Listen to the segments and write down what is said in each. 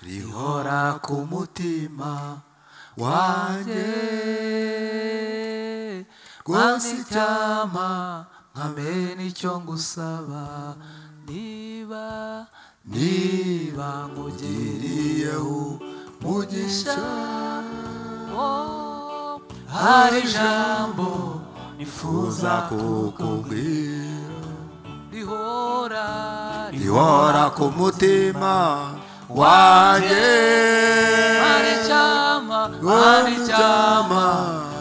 Rihora ku mutima wanjye, rwose icyampa nkamenya icyo ngusaba, niba nkugiriyeho umugisha. Hari ijambo nifuza kukubwira, rihora ku mutima wanjye, hari icyampa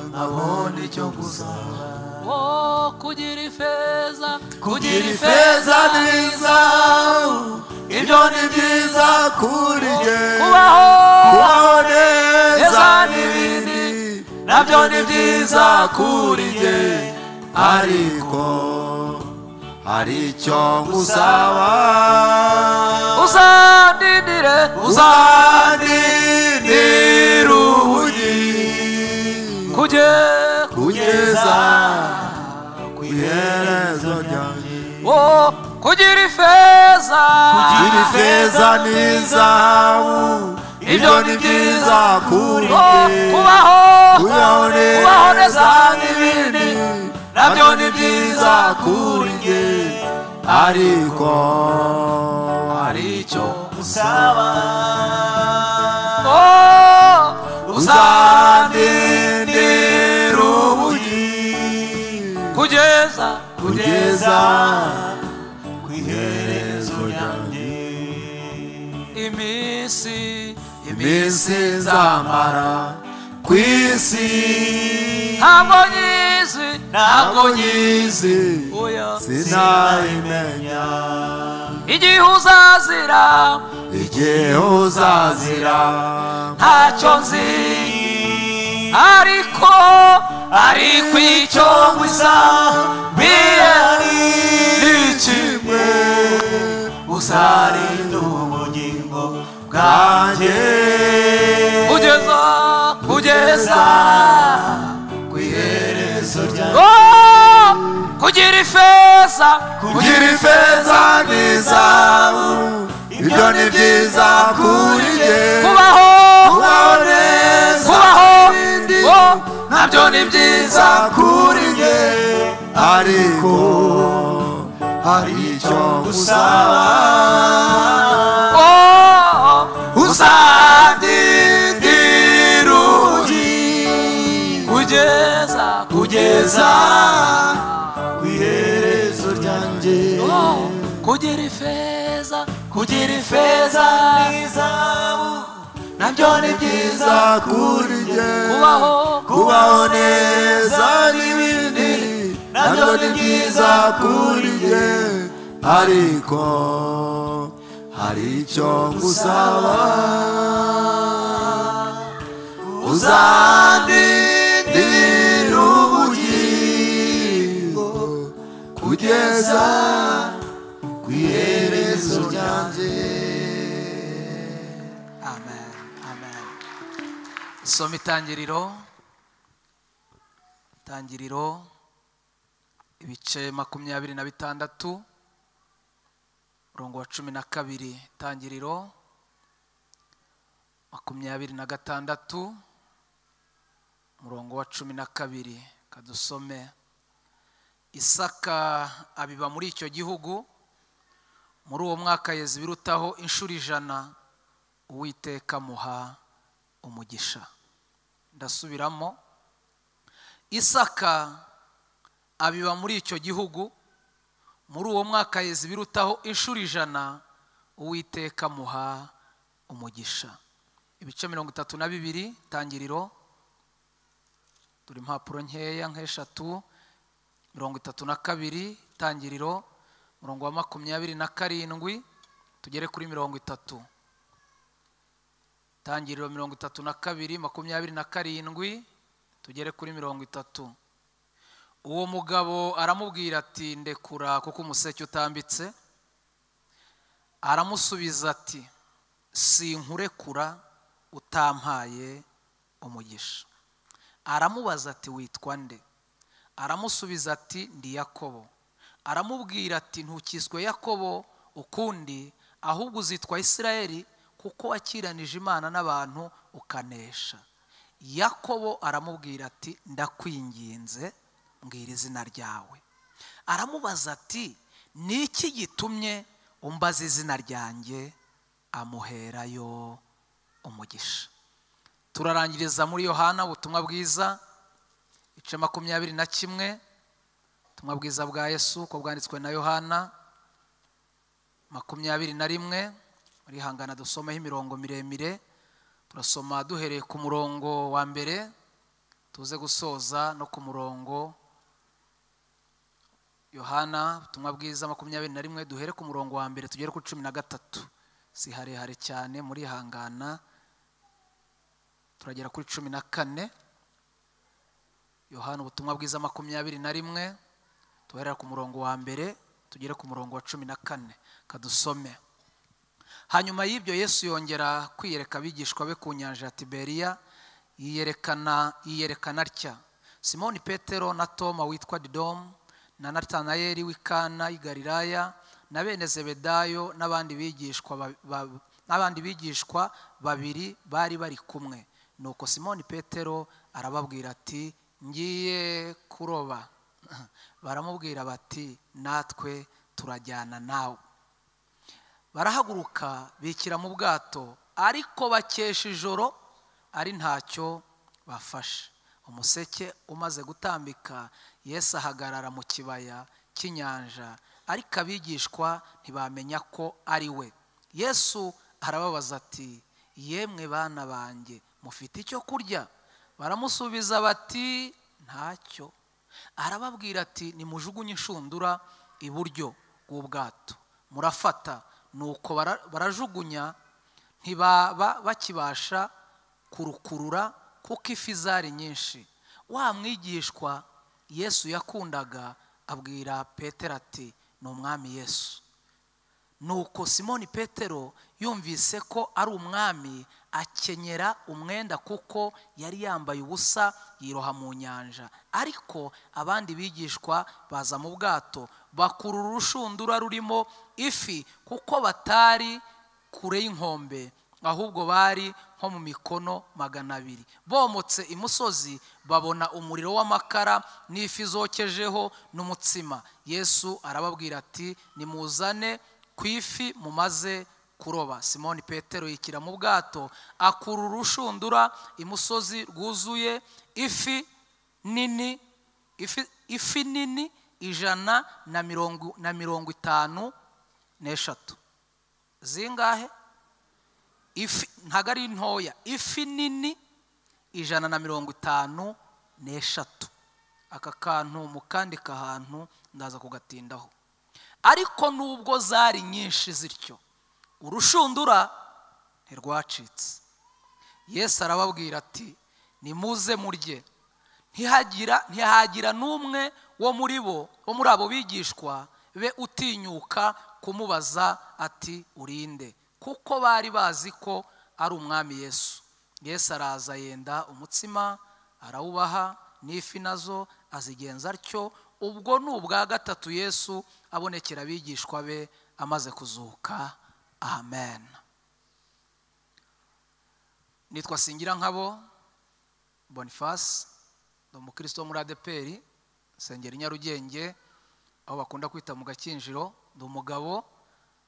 nkabona icyo ngusaba. Kugira ifeza, kugira ifeza n'izahabu, ibyo ni byiza kuri jye, kubaho neza n'ibindi nabyo ni byiza kuri jye, ariko hari icyo ngusaba, uzandindire, uzandindire ubugingo kugeza ku iherezo ryanjye. Kugira ifeza, kugira ifeza n'izahabu, ibyo ni byiza kuri jye, kubaho neza n'ibindi nabyo ni byiza kuri jye, ariko hari icyo ngusaba, uzandindire ubugingo kugeza ku iherezo ryanjye. Iminsi nzamara ku isi ntabwo nyizi, ntabwo nyizi, sinayimenya. Igihe uzazira, igihe uzazira ntacyo nzi, ariko icyo ngusabira ni kimwe, uzarinda ubugingo bwanjye kugeza ku iherezo ryanjye. Kugira ifeza, kugira ifeza n'izahabu, ibyo ni byiza kuri jye, kubaho neza nabyo ni byiza kuri jye, ariko hari icyo ngusaba, uzandindire ubugingo kugeza ku iherezo ryanjye. Kugira ifeza, kugira ifeza n'izahabu, nabyo ni byiza kuri jye, kubaho neza n'ibindi nabyo ni byiza kuri jye, ariko hari icyo ngusaba, uzandindire ubugingo kugeza ku iherezo ryanjye. Amen, amen. Soma Itangiriro, ibice 26, umurongo wa 12. Itangiriro 26, umurongo wa 12. Kadusome. Isaka abiba muri icyo gihugu, muri uwo mwaka yeza ibirutaho inshuro 100, Uwiteka amuha umugisha. Ndasubiramo. Isaka abiba muri icyo gihugu, muri uwo mwaka yeza ibirutaho inshuro 100, Uwiteka amuha umugisha. Ibice 32, Itangiriro. Turi impapuro nkeya nk'eshatu. 32, Itangiriro, umurongo wa 27 tugere kuri 30. Itangiriro 32, 27 tugere kuri 30. Uwo mugabo aramubwira ati, ndekura kuko umuseke utambitse. Aramusubiza ati, sinkurekura utampaye umugisha. Aramubaza ati, witwa nde? Aramusubiza ati, ndi Yakobo. Aramubwira ati, ntukiswe Yakobo ukundi, ahubwo uzitwa Isirayeli, kuko wakiranije Imana n'abantu ukanesha. Yakobo aramubwira ati ndakwinginze mbwira izina ryawe. Aramubaza ati ni iki gitumye umbaza izina ryanjye? Amuherayo umugisha. Turarangiriza muri Yohana ubutumwa bwiza ice 21, ubutumwa bwiza bwa Yesu ko bwanditswe na Yohana 21. Muri hangana dusomeho imirongo miremire, turasoma duhereye ku murongo wa mbere tuze gusoza no ku murongo. Yohana ubutumwa bwiza 21, duhere ku murongo wa mbere tugere ku 13. Si harehare cyane, muri hangana turagera kuri 14. Yohana ubutumwa bwiza 21, duherera ku murongo wa mbere tugere ku murongo wa 14. Kadusome. Hanyuma y'ibyo Yesu yongera kwiyereka abigishwa be ku nyanja ya Tiberiya, yiyerekana atya: Simoni Petero na Toma witwa Didomu na Natanayeli w'i Kana y'i Galilaya na bene Zebedayo n'abandi bigishwa babiri bari bari kumwe. Nuko Simoni Petero arababwira ati ngiye kuroba. Baramubwira bati natwe turajyana nawe. Barahaguruka bikira mu bwato, ariko bakesha ijoro ari ntacyo bafashe. Umuseke umaze gutambika, Yesu ahagarara mu kibaya cy'inyanja, ariko abigishwa ntibamenya ko ari we. Yesu arababaza ati yemwe bana banjye, mufite icyo kurya? Baramusubiza bati ntacyo. Arababwira ati nimujugunye inshundura iburyo bw'ubwato murafata. Nuko barajugunya, ntibaba bakibasha kurukurura kuko ifi zari nyinshi. Wa mwigishwa Yesu yakundaga abwira Petero ati ni umwami Yesu. Nuko Simoni Petero yumvise ko ari umwami, akenyera umwenda kuko yari yambaye ubusa, yiroha mu nyanja. Ariko abandi bigishwa baza mu bwato, bakurura urushundura rurimo ifi, kuko batari kure y'inkombe, ahubwo bari nko mu mikono 200. Bomotse imusozi babona umuriro w'amakara n'ifi zokejeho n'umutsima. Yesu arababwira ati nimuzane ku ifi mumaze kuroba. Simoni Petero yikira mu bwato, akurura urushundura imusozi rwuzuye ifi nini, ifi nini 153. Zingahe? Ifi ntago ari ntoya, ifi nini 153. Aka kantu mukandika ahantu ndaza kugatindaho. Ariko nubwo zari nyinshi zityo, urushundura ntirwacitse. Yesu arababwira ati nimuze murye. Ntihagira n'umwe wo muri bo, wo muri abo bigishwa be utinyuka kumubaza ati urinde, kuko bari bazi ko ari umwami Yesu. Yesu araza yenda umutsima arawubaha, n'ifi nazo azigenza atyo. Ubwo ni ubwa gatatu Yesu abonekera abigishwa be amaze kuzuka. Amen. Nitwa Singirankabo Boniface, ndi umukristo wo muri ADEPR, nsengera i Nyarugenge aho bakunda kwita mu Gakinjiro. Ndi umugabo,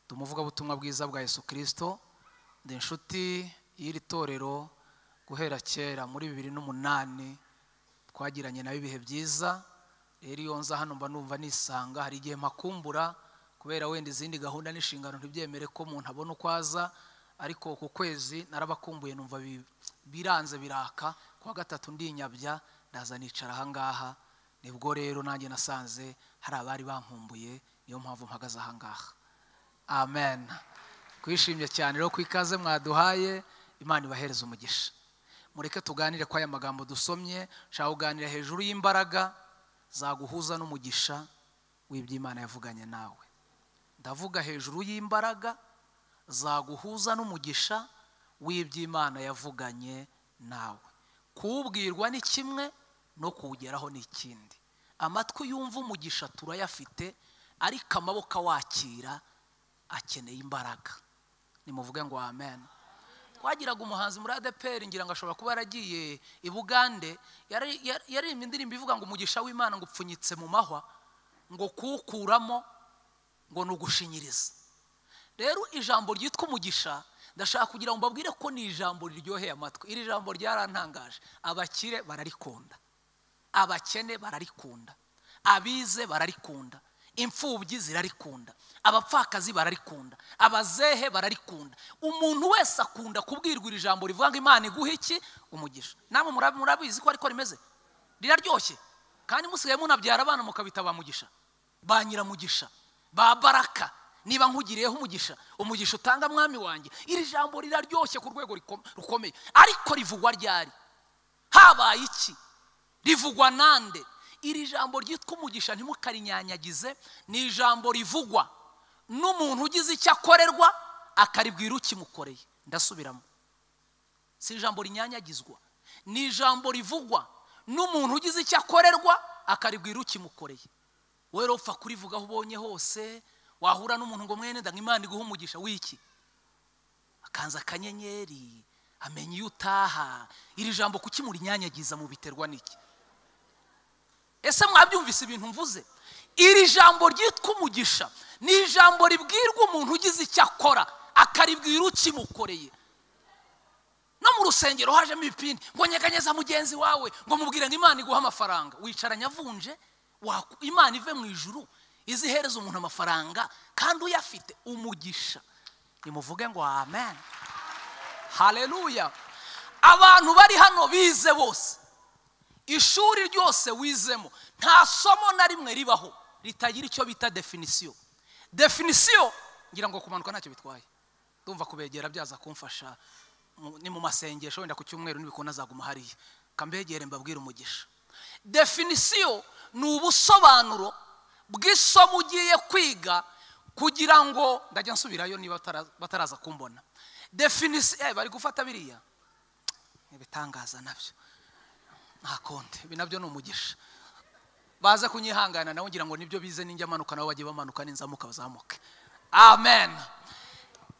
ndi umuvugabutumwa bwiza bwa Yesu Kristo, ndi inshuti y'iri torero guhera kera muri 2008 twagiranye nayo ibihe byiza. Rero iyo nza hano mba numva nisanga, hari igihe mpakumbura kubera wenda izindi gahunda n'inshingano ntibyemere ko umuntu abona uko aza, ariko ku kwezi narabakumbuye numva biranze biraka. Kuwa gatatu ndinyabya ndaza nicara ahangaha. Nibwo rero nanjye nasanze hari abari bankumbuye, niyo mpamvu mpagaze ahangaha. Amen. Kwishimye cyane rero ku ikaze mwaduhaye, Imana ibahereze umugisha. Mureke tuganire kwa aya magambo dusomye. Nshaka kuganira hejuru y'imbaraga zaguhuza n'umugisha w'iby'Imana yavuganye nawe. Ndavuga hejuru y'imbaraga zaguhuza n'umugisha w'iby'Imana yavuganye nawe. Kuwubwirwa ni kimwe, no kuwugeraho ni ikindi. Amatwi yumva umugisha turayafite, ariko amaboko awakira akeneye imbaraga. Nimuvuge ngo amen. Twagiraga umuhanzi muri ADEPR, ngira ngo ashobora kuba yaragiye i Bugande, yaririmbye indirimbo ivuga ngo umugisha w'Imana ngo upfunyitse mu mahwa, ngo kuwukuramo ngo ni ugushinyiriza. Rero ijambo ryitwa umugisha ndashaka kugira ngo mbabwire ko ni ijambo riryoheye amatwi. Iri jambo ryarantangaje. Abakire bararikunda, abakene bararikunda, abize bararikunda, imfubyi zirarikunda, abapfakazi bararikunda, abazehe bararikunda. Umuntu wese akunda kubwirwa iri jambo rivuga ngo Imana iguhe iki? Umugisha. Namwe murabizi ko ariko rimeze, riraryoshye. Kandi musigaye munabyara abana mukabita ba mugisha, ba nyiramugisha, ba baraka. Niba nkugiriyeho umugisha, umugisha utanga mwami wanjye. Iri jambo riraryoshye ku rwego rukomeye. Ariko rivugwa ryari? Habaye iki? Rivugwa nande? Iri jambo ryitwa umugisha ntimukarinyanyagize, ni ijambo rivugwa n'umuntu ugize icyo akorerwa akaribwira ukimukoreye. Ndasubiramo, si ijambo rinyanyagizwa, ni ijambo rivugwa n'umuntu ugize icyo akorerwa akaribwira ukimukoreye. Wowe rero upfa kurivuga aho ubonye hose, wahura n'umuntu ngo mwene nda Imana iguhe umugisha w'iki? Akanza akanyenyeri, amenya iyo utaha. Iri jambo kuki murinyanyagiza mubiterwa n'iki? Ese mwabyumvise ibintu mvuze? Iri jambo ryitwa umugisha ni ijambo ribwirwa umuntu ugize icyo akora akaribwira ukimukoreye. No mu rusengero hajemo ibipindi ngo nyeganyeza mugenzi wawe ngo mubwire ngo Imana iguhe amafaranga. Wicaranye avunje, Imana ive mu ijuru izihereza umuntu amafaranga kandi uyafite. Umugisha. Nimuvuge ngo amen. Haleluya. Abantu bari hano bize bose, ishuri ryose wizemo, nta somo na rimwe ribaho ritagira icyo bita definisiyo. Definisiyo ngira ngo kumanuka ntacyo bitwaye, ndumva kubegera byaza kumfasha. Ni mu masengesho wenda ku cyumweru nibikona azaguma hariya, kambegere mbabwire umugisha. Definisiyo ni ubusobanuro bw'isomo ugiye kwiga kugira ngo ndajya nsubirayo niba bataraza kumbona. Definisiyo bari gufata biriya ibitangaza nabyo nta konti, ibi nabyo ni umugisha. Baza kunyihangana nawe ngira ngo nibyo bize, ninjya manuka nabo bagiye bamanuka, ninzamuka bazamuke. Amen.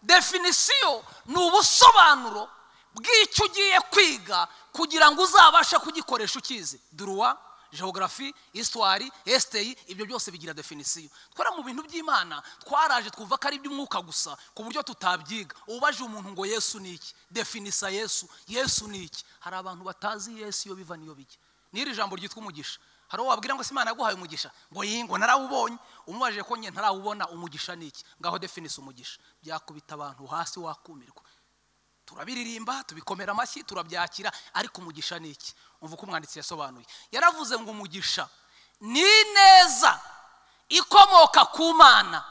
Definisiyo ni ubusobanuro bw'icyo ugiye kwiga kugira ngo uzabashe kugikoresha ukizi. Droit, geographie, histoire, STI, ibyo byose bigira definisiyo. Twara mu bintu by'Imana twaraje twumva ko ari iby'umwuka gusa ku buryo tutabyiga. Ubaje umuntu ngo Yesu ni iki? Definisa Yesu. Yesu ni iki? Hari abantu batazi Yesu iyo biva niyo bijya. N'iri jambo ryitwa umugisha, hari uwo wabwira ngo se Imana yaguhaye umugisha, ngo yingo narawubonye. Umubaje ko nye ntarawubona, umugisha ni iki? Ngaho definisa umugisha. Byakubita abantu hasi wakumirwa. Turabiririmba, tubikomera amashyi, turabyakira, ariko umugisha ni iki? Umva uko umwanditsi yasobanuye. Yaravuze ngo umugisha ni ineza ikomoka ku Mana,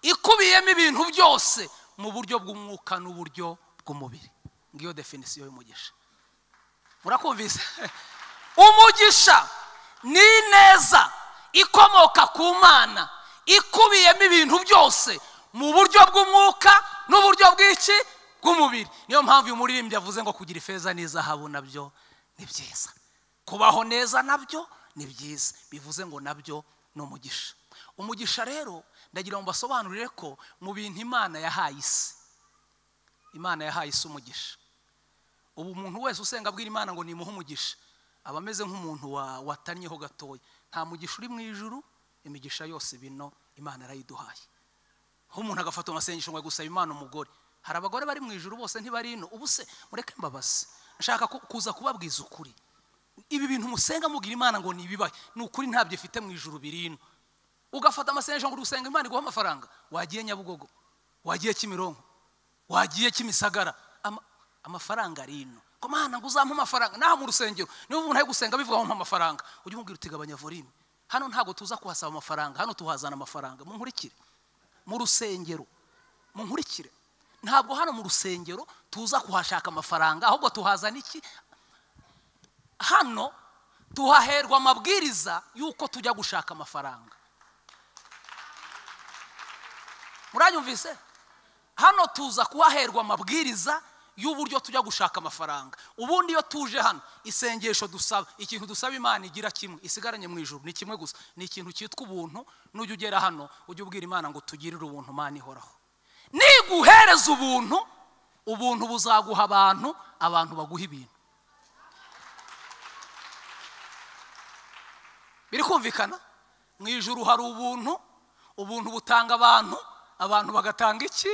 ikubiyemo ibintu byose mu buryo bw'umwuka n'uburyo bw'umubiri. Ngiyo definisiyo y'umugisha. Murakumvise? Umugisha ni ineza ikomoka ku Mana, ikubiyemo ibintu byose mu buryo bw'umwuka n'uburyo bw'iki? Bw'umubiri. Niyo mpamvu uyu muririmbyi avuze ngo kugira ifeza n'izahabu nabyo ni byiza, kubaho neza nabyo ni byiza. Bivuze ngo nabyo ni umugisha. Umugisha rero ndagira ngo mbasobanurire ko mu bintu Imana yahaye isi, Imana yahaye isi umugisha. Ubu umuntu wese usenga abwira Imana ngo nimuhe umugisha aba ameze nk'umuntu watannyeho gatoya. Nta mugisha uri mu ijuru, imigisha yose bino Imana yarayiduhaye. Nk'umuntu agafata amasengesho ngo gusaba Imana umugore, hari abagore bari mu ijuru bose ntibari ino. Ubu se mureke mbabaze, nshaka kuza kubabwiza ukuri. Ibi bintu musenga mugira Imana ngo nibibaye, ni ukuri ntabyo ifite mu ijuru biri ino. Ugafata amasengesho ngo usenga Imana iguha amafaranga, wagiye Nyabugogo, wagiye Kimironko, wagiye Kimisagara, amafaranga ari ino. Ko Mana ngo uzampa amafaranga. Naha mu rusengero niba umuntu ari gusenga bivuga ngo mpa amafaranga, ujye umubwira uti gabanya volume. Hano ntago tuza kuhasaba amafaranga, hano tuhazana amafaranga. Munkurikire mu rusengero, munkurikire. Ntabwo hano mu rusengero tuza kuhashaka amafaranga, ahubwo tuhazana iki? Hano tuhaherwa amabwiriza yuko tujya gushaka amafaranga. Muranyumvise? Hano tuza kuhaherwa amabwiriza y'uburyo tujya gushaka amafaranga. Ubundi iyo tuje hano, isengesho dusaba, ikintu dusaba Imana igira kimwe, isigaranye mu ijuru ni kimwe gusa, ni ikintu cyitwa ubuntu. Nujya ugera hano ujye ubwira Imana ngo tugirire ubuntu, Imana ihoraho. Niguhereza ubuntu, ubuntu buzaguha abantu, abantu baguha ibintu. Biri kumvikana? Mu ijuru hari ubuntu, ubuntu butanga abantu, abantu bagatanga iki?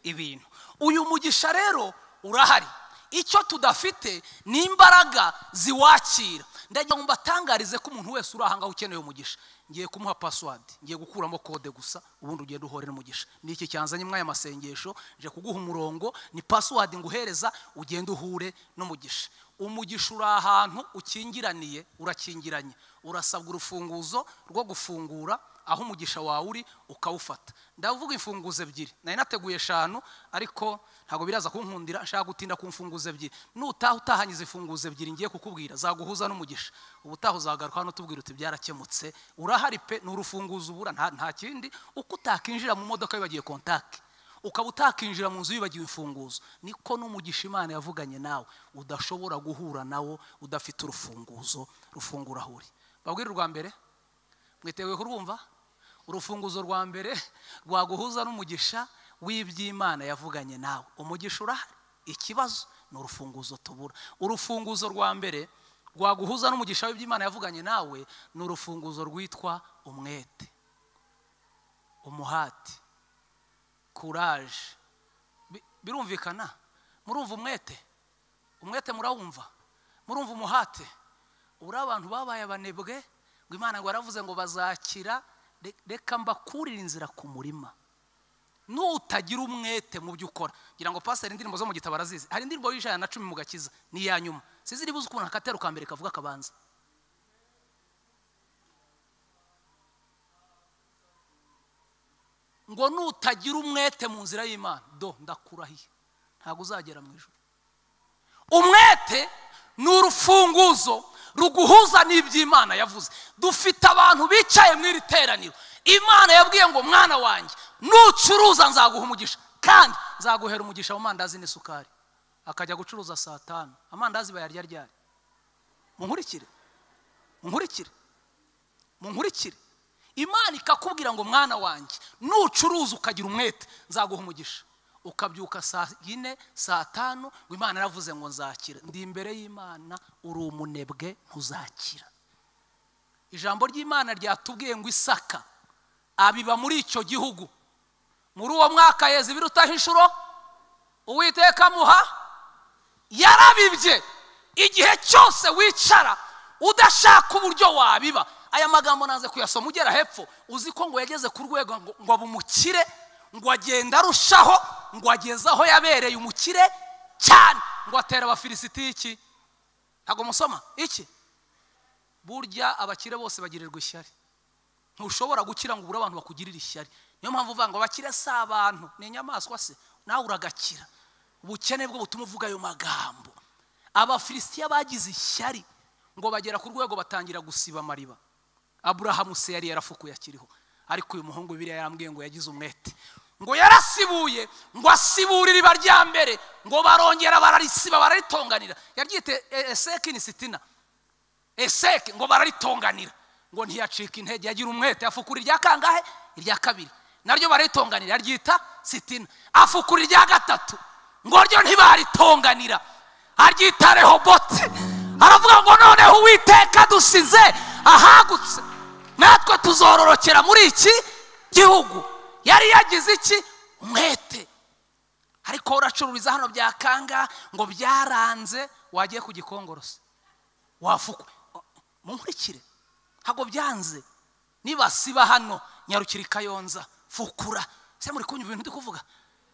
Ibintu. Uyu mugisha rero urahari. Icyo tudafite ni imbaraga ziwakira. Ndagira ngo mbatangarize ko umuntu wese uri aha ngaho ukeneye umugisha, ngiye kumuha password, ngiye gukuramo kode gusa, ubundi ugende uhorera umugisha. Ni iki cyanzanye mwaya masengesho, nje kuguha umurongo, ni password nguhereza ugende uhure n'umugisha. Umugisha uri ahantu ukingiraniye, urakingiranye, urasabwa urufunguzo rwo gufungura aho umugisha wawe uri ukawufata. Ndavuga imfunguzo ebyiri, nari nateguye 5 ariko ntago biraza kunkundira, nshaka gutinda ku mfunguzo ebyiri. Nutaha utahanyize imfunguzo ebyiri ngiye kukubwira zaguhuza n'umugisha, ubutaha uzagaruka hano tubwira uti byarakemutse. Urahari pe, ni urufunguzo ubura, nta kindi. Uko utakinjira mu modoka wibagiye contact, ukaba utakinjira mu nzu wibagiwe imfunguzo, niko n'umugisha Imana yavuganye nawe udashobora guhura nawo udafite urufunguzo rufungura aho uri. Babwira urwa mbere, mwiteguye kurwumva? Urufunguzo rwa mbere rwaguhuza n'umugisha w'iby'Imana yavuganye nawe. Umugisha urahari, ikibazo ni urufunguzo tubura. Urufunguzo rwa mbere rwaguhuza n'umugisha w'iby'Imana yavuganye nawe ni urufunguzo rwitwa umwete, umuhati, courage. Birumvikana? Murumva umwete? Umwete murawumva? Murumva umuhate? Uri abantu babaye abanebwe ngo Imana ngo yaravuze ngo bazakira. Reka mbakurira inzira ku murima. Nutagira umwete mu byo ukora, ngira ngo pastor indirimbo zo mu gitabo arazizi. Hari indirimbo y'110 mu gakiza ni ya nyuma, sizi niba uzi ukuntu akatero ka mbere kavuga kabanza. Ngo nutagira umwete mu nzira y'Imana, do ndakurahiye ntago uzagera mu ijuru. Umwete ni urufunguzo ruguhuza n'iby'Imana yavuze. Dufite abantu bicaye mu iri teraniro, Imana yabwiye ngo mwana wanjye nucuruza nzaguha umugisha, kandi nzaguhera umugisha mu mandazi n'isukari. Akajya gucuruza saa 5, amandazi bayarya ryari? Munkurikire, munkurikire, munkurikire. Imana ikakubwira ngo mwana wanjye nucuruza ukagira umwete nzaguha umugisha, ukabyuka saa 4 saa 5 ngo Imana yaravuze ngo nzakira. Ndi imbere y'Imana, uri umunebwe ntuzakira. Ijambo ry'Imana ryatubwiye ngo Isaka abiba muri icyo gihugu, muri uwo mwaka yeza ibirutaho inshuro, Uwiteka amuha. Yarabibye. Igihe cyose wicara udashaka uburyo wabiba, aya magambo nanze kuyasoma ugera hepfo, uzi ko ngo yageze ku rwego ngo abumukire, ngo agenda arushaho, ngo ageze aho yabereye umukire cyane, ngo atera Abafilisiti iki? Ntago musoma iki? Burya abakire bose bagirirwa ishyari. Ntushobora gukira ngo ubure abantu bakugirira ishyari. Niyo mpamvu uvuga ngo abakire si abantu, ni inyamaswa se, nawe uragakira. Ubukene bwo butuma uvuga ayo magambo. Abafilisitiya bagize ishyari ngo bagera ku rwego batangira gusiba amariba. Aburahamu se yari yarafukuye akiriho, ariko uyu muhungu Bibiliya yarambwiye ngo yagize umwete, ngo yarasibuye, ngo asibura iriba rya mbere, ngo barongera bararisiba bararitonganira. Yaryite Eseki ni Sitina, Eseki, ngo bararitonganira, ngo ntiyacika intege, yagira umwete, afukura irya kangahe? Irya kabiri, naryo bararitonganira, yaryita Sitina. Afukura irya gatatu, ngo ryo ntibaritonganira, aryita Rehoboti. Aravuga ngo noneho Uwiteka dusize ahagutse, natwe tuzororokera muri iki gihugu. Yari yagize iki? Umwete. Ariko uracururiza hano byakanga ngo byaranze, wagiye ku gikongorosa wafukwe. Munkurikire, ntago byanze. Niba siba hano nyarukira Kayonza, fukura. Se muri kunyumva ibintu ndi kuvuga?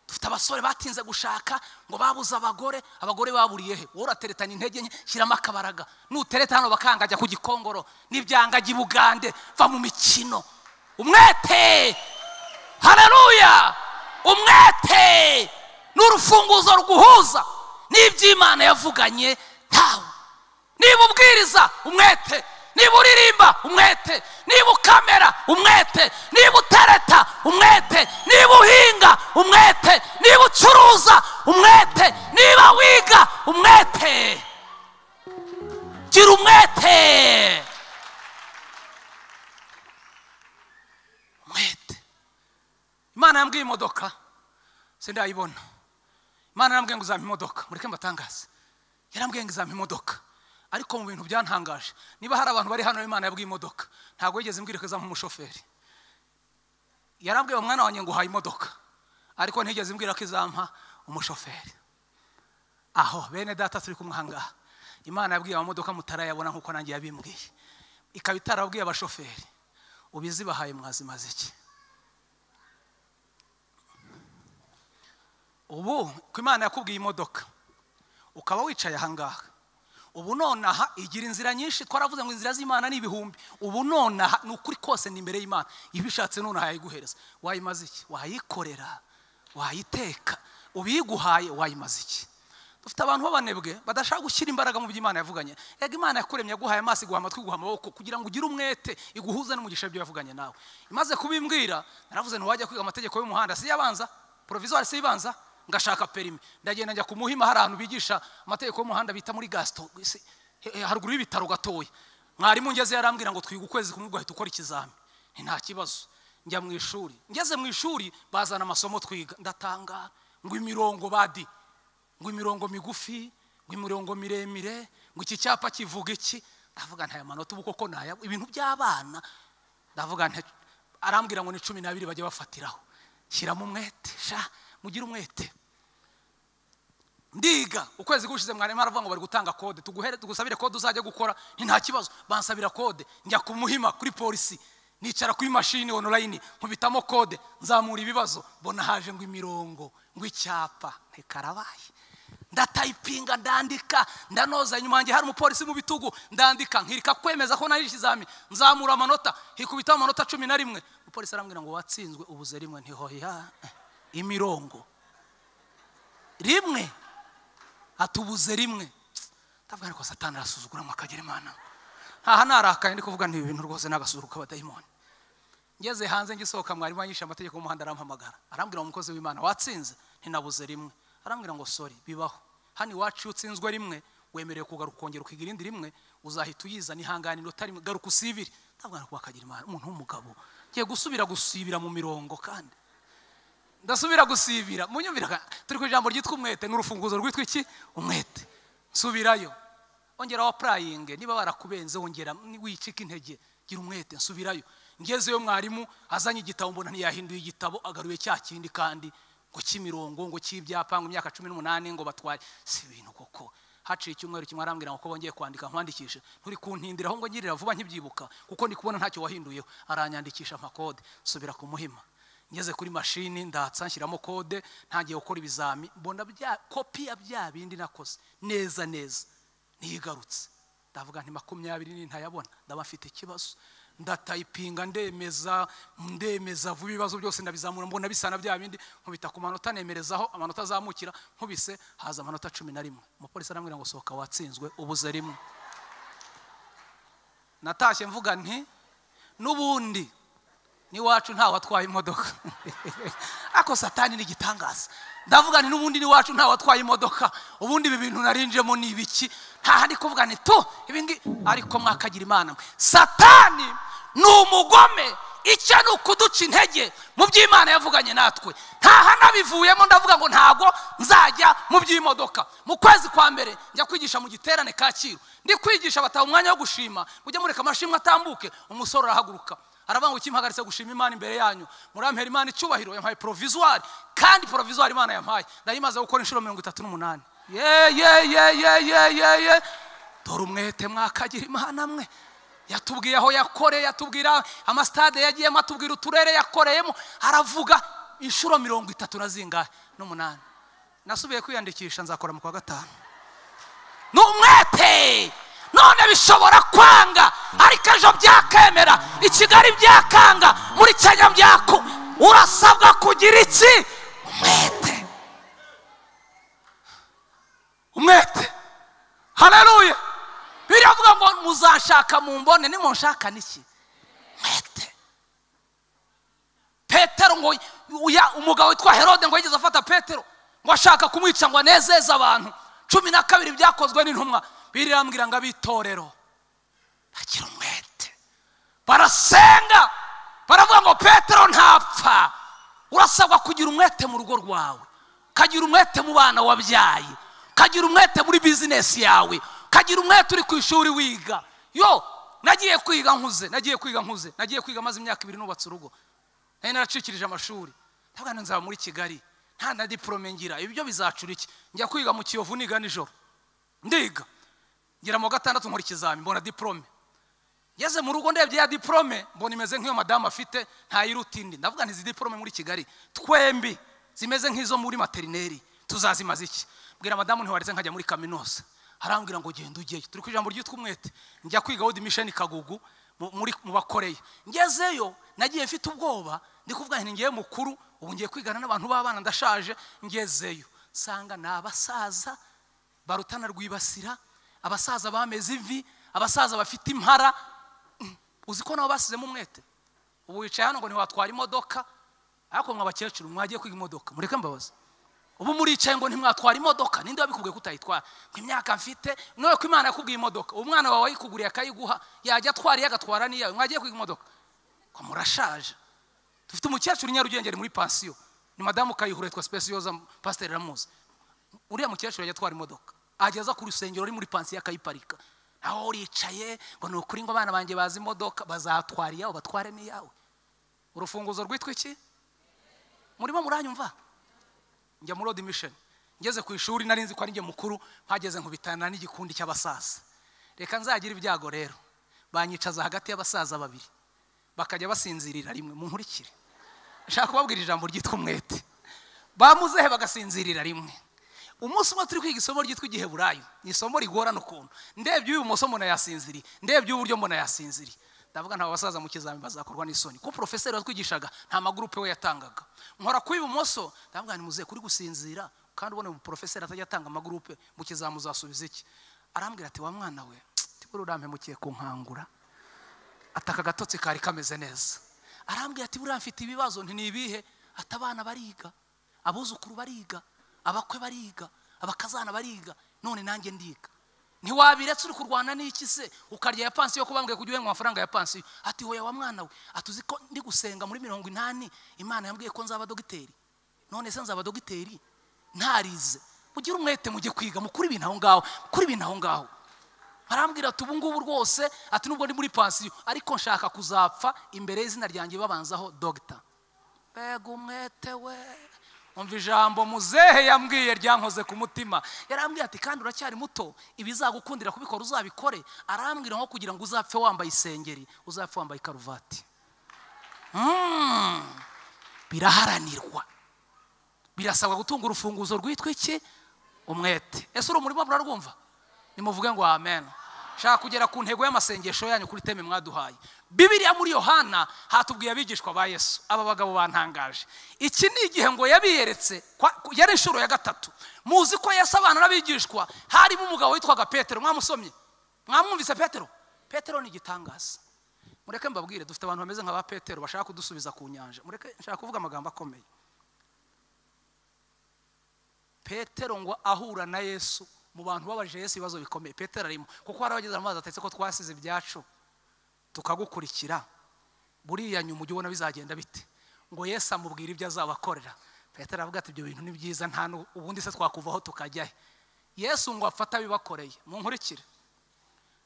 Dufite abasore batinze gushaka ngo babuze abagore, abagore baburiye he? Wowe urateretana intege nke, shyiramo akabaraga. Nutereta hano bakanga ajya ku gikongoro, nibyanga ajya i Bugande, va mu mikino. Umwete! Haleluya! Umwete n'urufunguzo ruguhuza n'iby'Imana yavuganye nawe. Niba ubwiriza umwete, niba uririmba umwete, niba ukamera umwete, niba utereta umwete, niba uhinga umwete, niba ucuruza umwete, niba wiga umwete. Gira umwete. Umwete. Imana yambwiye imodoka, Sindayibona. Imana yarambwiye ngo izampa imodoka, mureke mbatangaze. Yarambwiye ngo izampa imodoka. Ariko mu bintu byantangaje, niba hari abantu bari hano Imana yabwiye imodoka, ntabwo yigeze imbwira ko izampa umushoferi. Yarambwiye umwana wanjye ngo uhaye imodoka, ariko ntigeze imbwira ko izampa umushoferi. Aho bene data turi kumwe ahangaha, Imana yabwiye amamodoka mutarayabona nkuko nanjye yabimbwiye, ikaba itarabwiye abashoferi. Ubizibahaye mwazimaze iki? Ubu ko Imana yakubwiye imodoka ukaba wicaye ahangaha, ubu nonaha igira inzira nyinshi. Twaravuze ngo inzira z'Imana ni ibihumbi. Ubu nonaha ni ukuri kose ni imbere y'Imana, ibishatse nonaha yayiguhereza. Wayimaze iki? Wayikorera, wayiteka, ubiguhaye wayimaze iki? Dufite abantu b'abanebwe badashaka gushyira imbaraga mu by'Imana yavuganye. Ega Imana yakuremye yaguhaye amaso, iguha amatwi, iguha amaboko kugira ngo ugire umwete, iguhuze n'umugisha ibyo yavuganye nawe. Imaze kubimbwira naravuze nti wajya kwiga amategeko y'umuhanda, si yabanza provisoire, si ibanza, ngashaka perimi. Ndagenda njya ku Muhima, hari ahantu bigisha amategeko y'umuhanda bita muri Gaston, haruguru y'ibitaro gatoya. Mwarimu ngeze yarambwira ngo twiga ukwezi kumwe ugahita ukora ikizami. Nta kibazo. Njya mu ishuri, ngeze mu ishuri bazana amasomo twiga, ndatanga ngo imirongo badi, ngo imirongo migufi, ngo imirongo miremire, ngo iki cyapa kivuga iki. Ndavuga nta manota ubu koko naya ibintu by'abana. Ndavuga nti arambwira ngo ni 12 bajya bafatiraho. Shyiramo umwete sha, mugire umwete. Ndiga ukwezi gushize mwarimu aravuga ngo bari gutanga kode, tuguhere tugusabire kode uzajya gukora. Nta kibazo, bansabira kode, njya ku Muhima kuri polisi, nicara kuri mashini online, nkubitamo kode, nzamura ibibazo, mbona haje ngo imirongo, ngo icyapa, ntikarabaye. Ndatayipinga, ndandika, ndanoza. Inyuma yanjye hari umupolisi mu bitugu, ndandika nkirika kwemeza ko nari ikizami, nzamura amanota, hikubita amanota 11. Umupolisi arambwira ngo watsinzwe ubuze rimwe. Ntihoya, imirongo rimwe atubuze rimwe. Ndavuga ariko Satani arasuzugura mwakagira Imana. Ntaha narakaye ndi kuvuga nti ibintu rwose nagasuzugura abadayimoni. Ngeze hanze ngisohoka, mwarimu anyisha amategeko y'umuhanda arampamagara, arambwira ngo umukozi w'Imana watsinze. Ntinabuze rimwe. Arambwira ngo sorry, bibaho hano iwacu, utsinzwe rimwe wemerewe kugaruka ukongera ukiga irindi rimwe, uzahita uyizana ihanganiro utari garuka usibire. Ndavuga ngo wakagira Imana, umuntu w'umugabo ngiye gusubira gusibira mu mirongo, kandi ndasubira gusibira. Munyumvira, turi ku ijambo ryitwa umwete, n'urufunguzo rwitwa iki? Umwete. Nsubirayo, ongera wa praying, niba barakubenze ongera wicika intege, gira umwete. Nsubirayo, ngezeyo mwarimu azanye igitabo, mbona ntiyahinduye igitabo, agaruye cya kindi kandi ngo cy'imirongo, ngo cy'ibyapa, ngo imyaka 18 ngo batware. Si ibintu koko. Haciye icyumweru kimwe arambwira ngo ko bongeye kwandika nkwandikishe, nturi kuntindira aho ngo ngirira vuba nkibyibuka, kuko ndi kubona ntacyo wahinduyeho. Aranyandikisha amakode, nsubira ku Muhima. Ngeze kuri mashini ndatsa nshyiramo kode, ntangiye gukora ibizami, mbona bya kopi ya bya bindi nakoze neza neza nigarutse. Ndavuga nti 20 ntayabona, ndaba mfite ikibazo. Ndatayipinga, ndemeza vuba ibibazo byose ndabizamura, mbona bisana bya bindi, nkubita ku manota nemerezaho amanota azamukira, nkubise haza amanota 11. Umupolisi arambwira ngo sohoka watsinzwe ubuze rimwe. Natashye mvuga nti n'ubundi niwacu nta watwaye imodoka. Ako Satani ni igitangaza. Ndavuga nti n'ubundi niwacu nta watwaye imodoka, ubundi ibi bintu narinjemo ni ibiki? Nta handi kuvuga nti tu ibingi. Ariko mwakagira Imana, Satani ni umugome, icyo ni ukuduca intege mu by'Imana yavuganye natwe. Nta hanabivuyemo, ndavuga ngo ntago nzajya mu by'imodoka. Mu kwezi kwa mbere njya kwigisha mu giterane Kacyiru, ndi kwigisha bataha umwanya wo gushima, mujye mureka amashimwe atambuke. Umusore arahaguruka aravuga ngo kimpagaritse gushima Imana imbere yanyu, murampera Imana icyubahiro, yampaye provisoire, kandi provisoire Imana yampaye ndayimaze gukora inshuro 38. Ye ye ye ye ye ye ye, dore umwete mwakagira Imana mwe. Yatubwiye aho yakoreye, yatubwira amastade yagiyemo, atubwira uturere yakoreyemo, aravuga inshuro 30 na zingahe n'umunani. Nasubiye kwiyandikisha nzakora mu kwa 5. Ni umwete. None bishobora kwanga, ariko ejo byakemera, i Kigali byakanga, muri Kenya byaku. Urasabwa kugira iki? Umwete. Umwete. Haleluya. Biravuga ngo muzashaka mumbone, nimunshaka niki? Umwete. Petero ngo umugabo witwa Herode ngo yigeze afata Petero ngo ashaka kumwica ngo anezeze abantu. 12 byakozwe n'intumwa. Birambwira ngo abitorero bagira umwete, barasenga, baravuga ngo Petero ntapfa. Urasabwa kugira umwete mu rugo rwawe, Kagira umwete mu bana wabyaye, kagira umwete muri bizinesi yawe, kagira umwete uri ku ishuri wiga. Yo, nagiye kwiga nkuze, nagiye kwiga maze imyaka 2 nubatse urugo. Nari naracikirije amashuri. Ntabwo nzaba muri Kigali, nta na diplome ngira. Ibyo bizacura iki? Njya kwiga mu Kiyovu niga nijoro. Ndiga. Ngira mu gatandatu nkora ikizami mbona diplome. Ngeze mu rugo ndebye ya diplome mbona imeze nk'iyo madamu afite ntayiruta indi. Ndavuga nti izi diplome muri Kigali twembi zimeze nk'izo muri materineri tuzazimaza iki? Mbwira madamu ntiwaretse nkajya muri kaminuza. Arambwira ngo genda ujyeyo. Turi ku ijambo ryitwa umwete. Njya kwiga World Mission Kagugu muri mu bakoreye. Ngezeyo nagiye mfite ubwoba, ndi kuvuga nti ngiye mukuru, ubu ngiye kwigana n'abantu b'abana ndashaje. Ngezeyo sanga nabasaza barutana rwibasira, abasaza bameze imvi, abasaza bafite impara. Uzi ko nabo basizemo umwete. Ubu wicaye hano ngo ntiwatwara imodoka, ariko mwa bakecuru mwagiye kwiga imodoka, mureke mbabaze. Ubu muricaye ngo ntimwatwara imodoka, ninde wabikubwiye kutayitwara? Ngo imyaka mfite, noye ko Imana yakubwiye imodoka, umwana wawe ayikuguriye akayiguha, yajya atwara yagatwara niyawe, mwagiye kwiga imodoka. Ko murashaje. Dufite umukecuru Nyarugenge muri pansiyo, ni madamu Kayihura yitwa Specioza, Pastor Ramuzi. Uriya mukecuru yajya atwara imodoka, ageza ku rusengero uri muri pansiyo akayiparika. Aho uricaye ngo ni ukuri ngo abana banjye bazi imodoka, bazatwara iyawe batware n'iyawe. Urufunguzo rwitwa iki? Murimo muranyumva? Njya muri World Mission. Ngeze ku ishuri nari nzi ko ari njye mukuru, mpageze nkubitana n'igikundi cy'abasaza. Reka nzagira ibyago rero, banyicaza hagati y'abasaza babiri, bakajya basinzirira rimwe. Munkurikire, nshaka kubabwira ijambo ryitwa umwete. Bamuzehe bagasinzirira rimwe. Umunsi umwe turi kwiga isomo ryitwa Igiheburayo, ni isomo rigorana ukuntu. Ndebye uyu mbona yasinziriye, ndebye uburyo mbona yasinziriye. Ndavuga nta basaza mu kizami bazakorwa n'isoni. Ko professeur watwigishaga nta magroupe we yatangaga. Nkora ku ibumoso, ndavuga nti muze kuri gusinzira kandi ubone mu professeur atajya atanga amagroupe mu kizami uzasubiza iki? Arambwira ati wa mwana we, tibura urampemukiye kunkangura. Ataka gatotsi kari kameze neza. Arambwira ati buriya mfite ibibazo. Nti nibihe? Atabana bariga, abuzukuru bariga, abakwe bariga, abakazana bariga, none nanjye ndiga. Ntiwabiretse uri kurwana n'iki se ukarya ya pansiyo ko bambwiye kujya uhembwa amafaranga ya pansiyo? Ati hoya wa mwana we, atuzi ko ndi gusenga muri 80 Imana yambwiye ko nzaba dogiteri. None se nzaba dogiteri ntarize? Mugire umwete mujye kwiga, mukuri ibintu aho ngaho, mukuri ibintu aho ngaho. Arambwira ati ubu ngubu rwose, ati nubwo ndi muri pansiyo ariko nshaka kuzapfa imbere y'izina ryanjye babanzaho dogita. Mbega umwete we! Umva ijambo muzehe yambwiye ryankoze ku mutima. Yarambwiye ati kandi uracyari muto, ibizagukundira kubikora uzabikore. Arambwira nko kugira ngo uzapfe wambaye isengeri, uzapfe wambaye karuvati. Biraharanirwa. Birasabwa gutunga urufunguzo rwitwa iki? Umwete. Ese uri umurimo murarwumva? Nimuvuge ngo amen. Shaka kugera ku ntego y'amasengesho yanyu kuri teme mwaduhaye. Bibiliya muri Yohana hatubwiye abigishwa ba Yesu. Aba bagabo bantangaje. Iki ni igihe ngo yabiyeretse, yari inshuro ya gatatu. Muzi ko Yesu abana n'abigishwa harimo umugabo witwaga Petero. Mwamusomye? Mwamwumvise Petero? Petero ni igitangaza. Mureke mbabwire, dufite abantu bameze nka ba Petero bashaka kudusubiza ku nyanja. Mureke nshaka kuvuga amagambo akomeye. Petero ngo ahura na Yesu mu bantu babaje Yesu ibibazo bikomeye, Petero arimo, kuko hari abageze amazi atetse ko twasize ibyacu tukagukurikira, buriya nyuma ujye ubona bizagenda bite? Ngo Yesu amubwira ibyo azabakorera. Petero aravuga ati ibyo bintu ni byiza, nta ubundi se twakuvaho tukajya he? Yesu ngo afata abibakoreye. Munkurikire,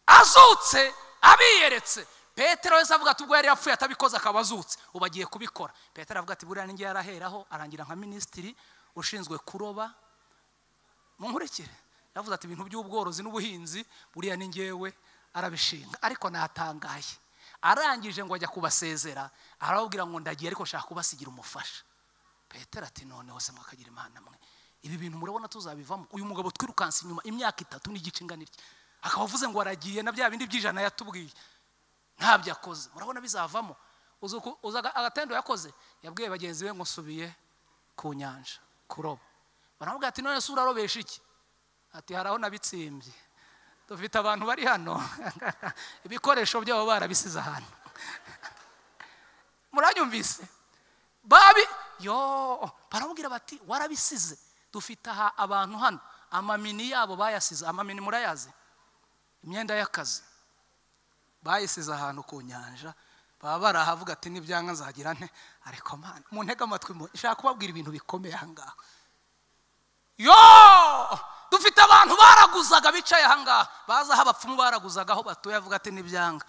azutse abiyeretse. Petero wese avuga ati ubwo yari yapfuye atabikoze akaba azutse, ubu agiye kubikora. Petero avuga ati buriya ninjye yaraheraho arangira nka minisitiri ushinzwe kuroba. Munkurikire, yavuze ati ibintu by'ubworozi n'ubuhinzi buriya ni ngewe arabishinga. Ariko natangaye, arangije ngo ajya kubasezera, arababwira ngo ndagiye ariko nshaka kubasigira umufasha. Petero ati noneho se mwakagira Imana mwe, ibi bintu murabona tuzabivamo? Uyu mugabo twirukanse inyuma imyaka 3 n'igice ingana iki, akaba avuze ngo aragiye na bya bindi by'ijana yatubwiye ntabyo akoze, murabona bizavamo? Uza agatendo yakoze, yabwiye bagenzi be ngo nsubiye ku nyanja kuroba. Baramubwira ati none se urarobesha iki? Ati haraho nabitsimbye. Dufite abantu bari hano ibikoresho byabo barabisize ahantu. Muranyumvise? Babi yo baramubwira bati warabisize. Dufite aha abantu hano amamini yabo bayasize. Amamini murayazi? Imyenda y'akazi bayisize ahantu ku nyanja, baba barahavuga ati nibyanga nzagira nte? Ariko Mana, muntege amatwi, nshaka kubabwira ibintu bikomeye aha ngaha. Yo, dufite abantu baraguzaga bicaye ahangaha, baza aho abapfumu baraguzaga aho batuye, avuga ati nibyanga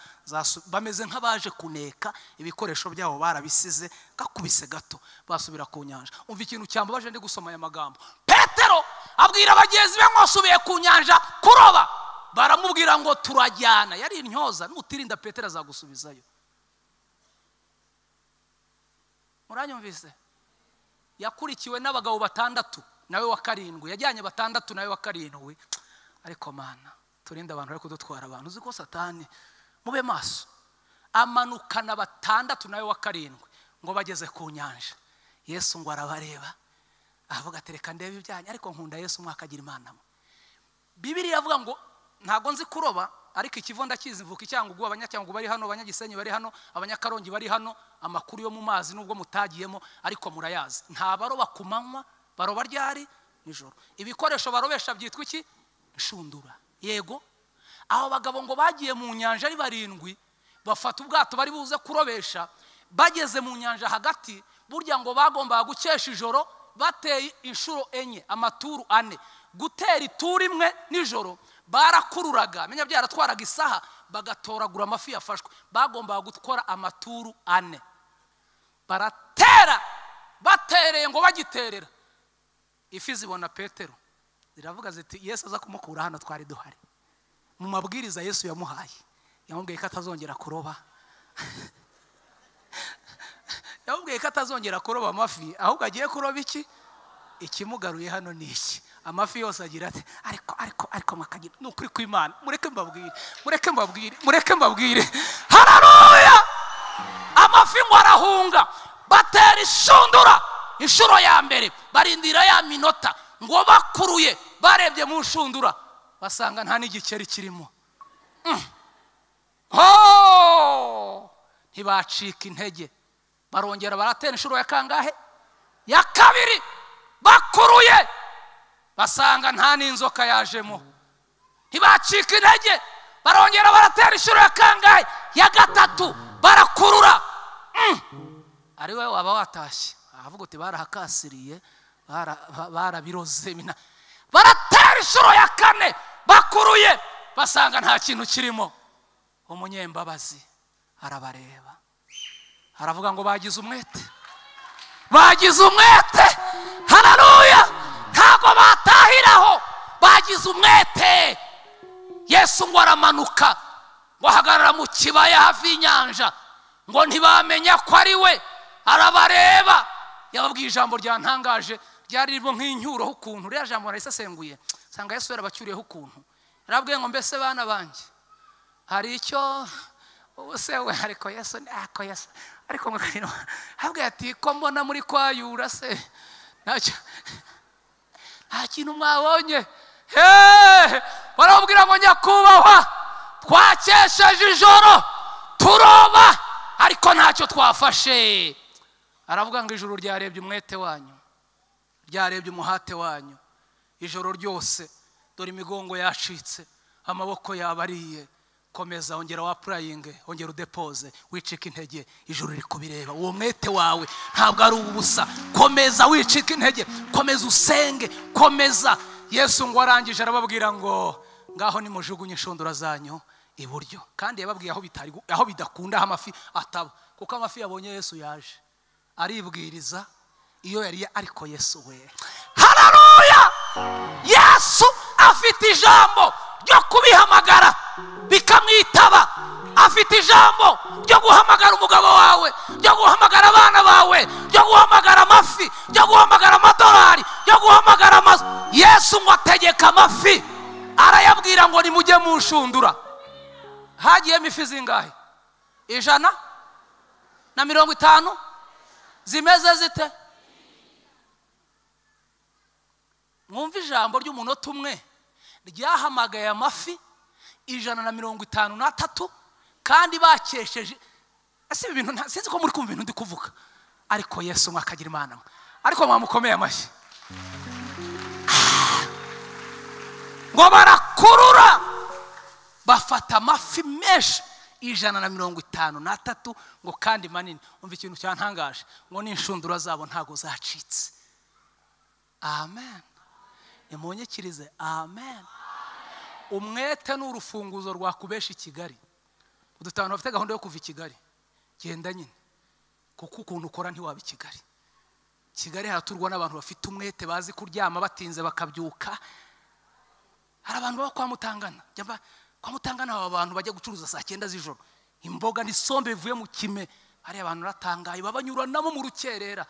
bameze nk'abaje kuneka ibikoresho byabo barabisize, gakubise gato basubira ku nyanja. Umva ikintu cyambabaje ndi gusoma aya magambo. Petero abwira bagenzi be ngo subiye ku nyanja kuroba, baramubwira ngo turajyana. Yari intyoza, nutirinda Petero azagusubizayo. Muranyumvise? Yakurikiwe n'abagabo batandatu nawe wa karindwi, yajyanye batandatu nawe wa karindwi. Ariko mana, turinde abantu bari kudutwara abantu. Uzi ko Satani, mube maso. Amanukana batandatu nawe wa karindwi ngo bageze ku nyanja. Yesu ngo arabareba, avuga ati reka ndebe ibyanyu, ariko nkunda Yesu mwakagira Imana. Bibiliya iravuga ngo ntago nzi kuroba, ariko ikivo ndakizi, mvuka Icyangugu, Abanyacyangugu bari hano, Abanyagisenyi bari hano, Abanyakarongi bari hano, amakuru yo mu mazi nubwo mutagiyemo ariko murayazi. Nta baroba ku manywa, baroba ryari? Nijoro. Ibikoresho barobesha byitwa iki? Inshundura. Yego, aho bagabo ngo bagiye mu nyanja ari barindwi, bafata ubwato bari buze kurobesha, bageze mu nyanja hagati, burya ngo bagombaga gukesha ijoro bateye inshuro enye, amaturu ane. Gutera ituru imwe nijoro barakururaga, menya byaratwaraga isaha, bagatoragura amafi yafashwe. Bagombaga gukora amaturu ane, baratera, batereye ngo bagiterera ifi zibona Petero, ziravuga ziti Yesu aza kumukura hano twari duhari. Mu mabwiriza Yesu yamuhaye, yamubwiye ko atazongera kuroba. Yamubwiye ko atazongera kuroba amafi, ahubwo agiye kuroba iki? Ikimugaruye hano ni iki? Amafi yose agira ati ariko ariko ariko mwakagira ni ukuri kw'Imana. Mureke mbabwire, mureke mbabwire, mureke mbabwire. Haleluya! Amafi ngo arahunga, batera ishundura inshuro ya mbere, barindira ya minota ngo bakuruye, barebye mu nshundura basanga nta n'igikeri kirimo. Ntibacika intege, barongera baratera inshuro ya kangahe? Ya kabiri. Bakuruye basanga nta n'inzoka yajemo. Ntibacika intege, barongera baratera inshuro ya kangahe? Ya gatatu. Barakurura. Ari we waba watashye avuga uti barahakasiriye, barabiroze. Baratera inshuro ya kane, bakuruye basanga nta kintu kirimo. Umunyembabazi arabareba, aravuga ngo bagize umwete, bagize umwete. Haleluya! Ntago batahiraho, bagize umwete. Yesu ngo aramanuka, ngo ahagarara mu kibaya hafi y'inyanja, ngo ntibamenya ko ari we. Arabareba, yababwiye ijambo ryantangaje, ryari ririmo nk'inyuro ukuntu. Ririya jambo narisesenguye nsanga Yesu yarabacyuriyeho ukuntu. Yarabwiye ngo mbese bana banjye hari icyo ubuse we, ariko Yesu, ariko Yesu, ariko abwiye ati ko mbona muri kwayura se ntacyo, nta kintu mwabonye. Barababwira ngo nyakubahwa, twakesheje ijoro turoba ariko ntacyo twafashe. Aravuga ngo ijuru ryarebye umwete wanyu, ryarebye umuhate wanyu ijoro ryose, dore imigongo yacitse, amaboko yabariye. Komeza, ongera wapurayinge, ongera udepoze, wicika intege, ijuru riri kubireba. Uwo mwete wawe ntabwo ari ubusa. Komeza wicika intege, komeza usenge, komeza. Yesu ngo arangije arababwira ngo ngaho nimujugunye inshundura zanyu iburyo. Kandi yababwiye aho bitari, aho bidakunda aho amafi ataba, kuko amafi yabonye Yesu yaje aribwiriza iyo yari. Ariko Yesu we, haleluya! Yesu afite ijambo ryo kubihamagara bikamwitaba. Afite ijambo ryo guhamagara umugabo wawe, ryo guhamagara abana bawe, ryo guhamagara amafi, ryo guhamagara amadolari, ryo guhamagara amazu. Yesu ngo ategeka amafi, arayabwira ngo nimujye mu nshundura. Hagiyemo ifi zingahe? 150 zimeze zite? Mwumva ijambo ry'umunota umwe ryahamagaye amafi 153 kandi bakesheje. Ese ibi bintu sinzi ko muri kumva ibintu ndi kuvuga, ariko Yesu mwakagira Imana. Ariko mwamukomeye amashyi. Ngo barakurura bafata amafi menshi 153 ngo kandi manini. Umva ikintu cyantangaje, ngo n'inshundura zabo ntago zacitse. Amen. Nimunyikirize amen. Umwete ni urufunguzo rwakubesha i Kigali. Udutanu bafite gahunda yo kuva i Kigali, genda nyine, kuko ukuntu ukora ntiwaba i Kigali. Kigali haraturwa n'abantu bafite umwete, bazi kuryama batinze bakabyuka. Hari abantu baba kwa Mutangana, kwa Mutangana aba bantu bajya gucuruza saa 9 z'ijoro, imboga n'isombe bivuye mu kime. Hari abantu ratangaye babanyuranamo mu rukerera,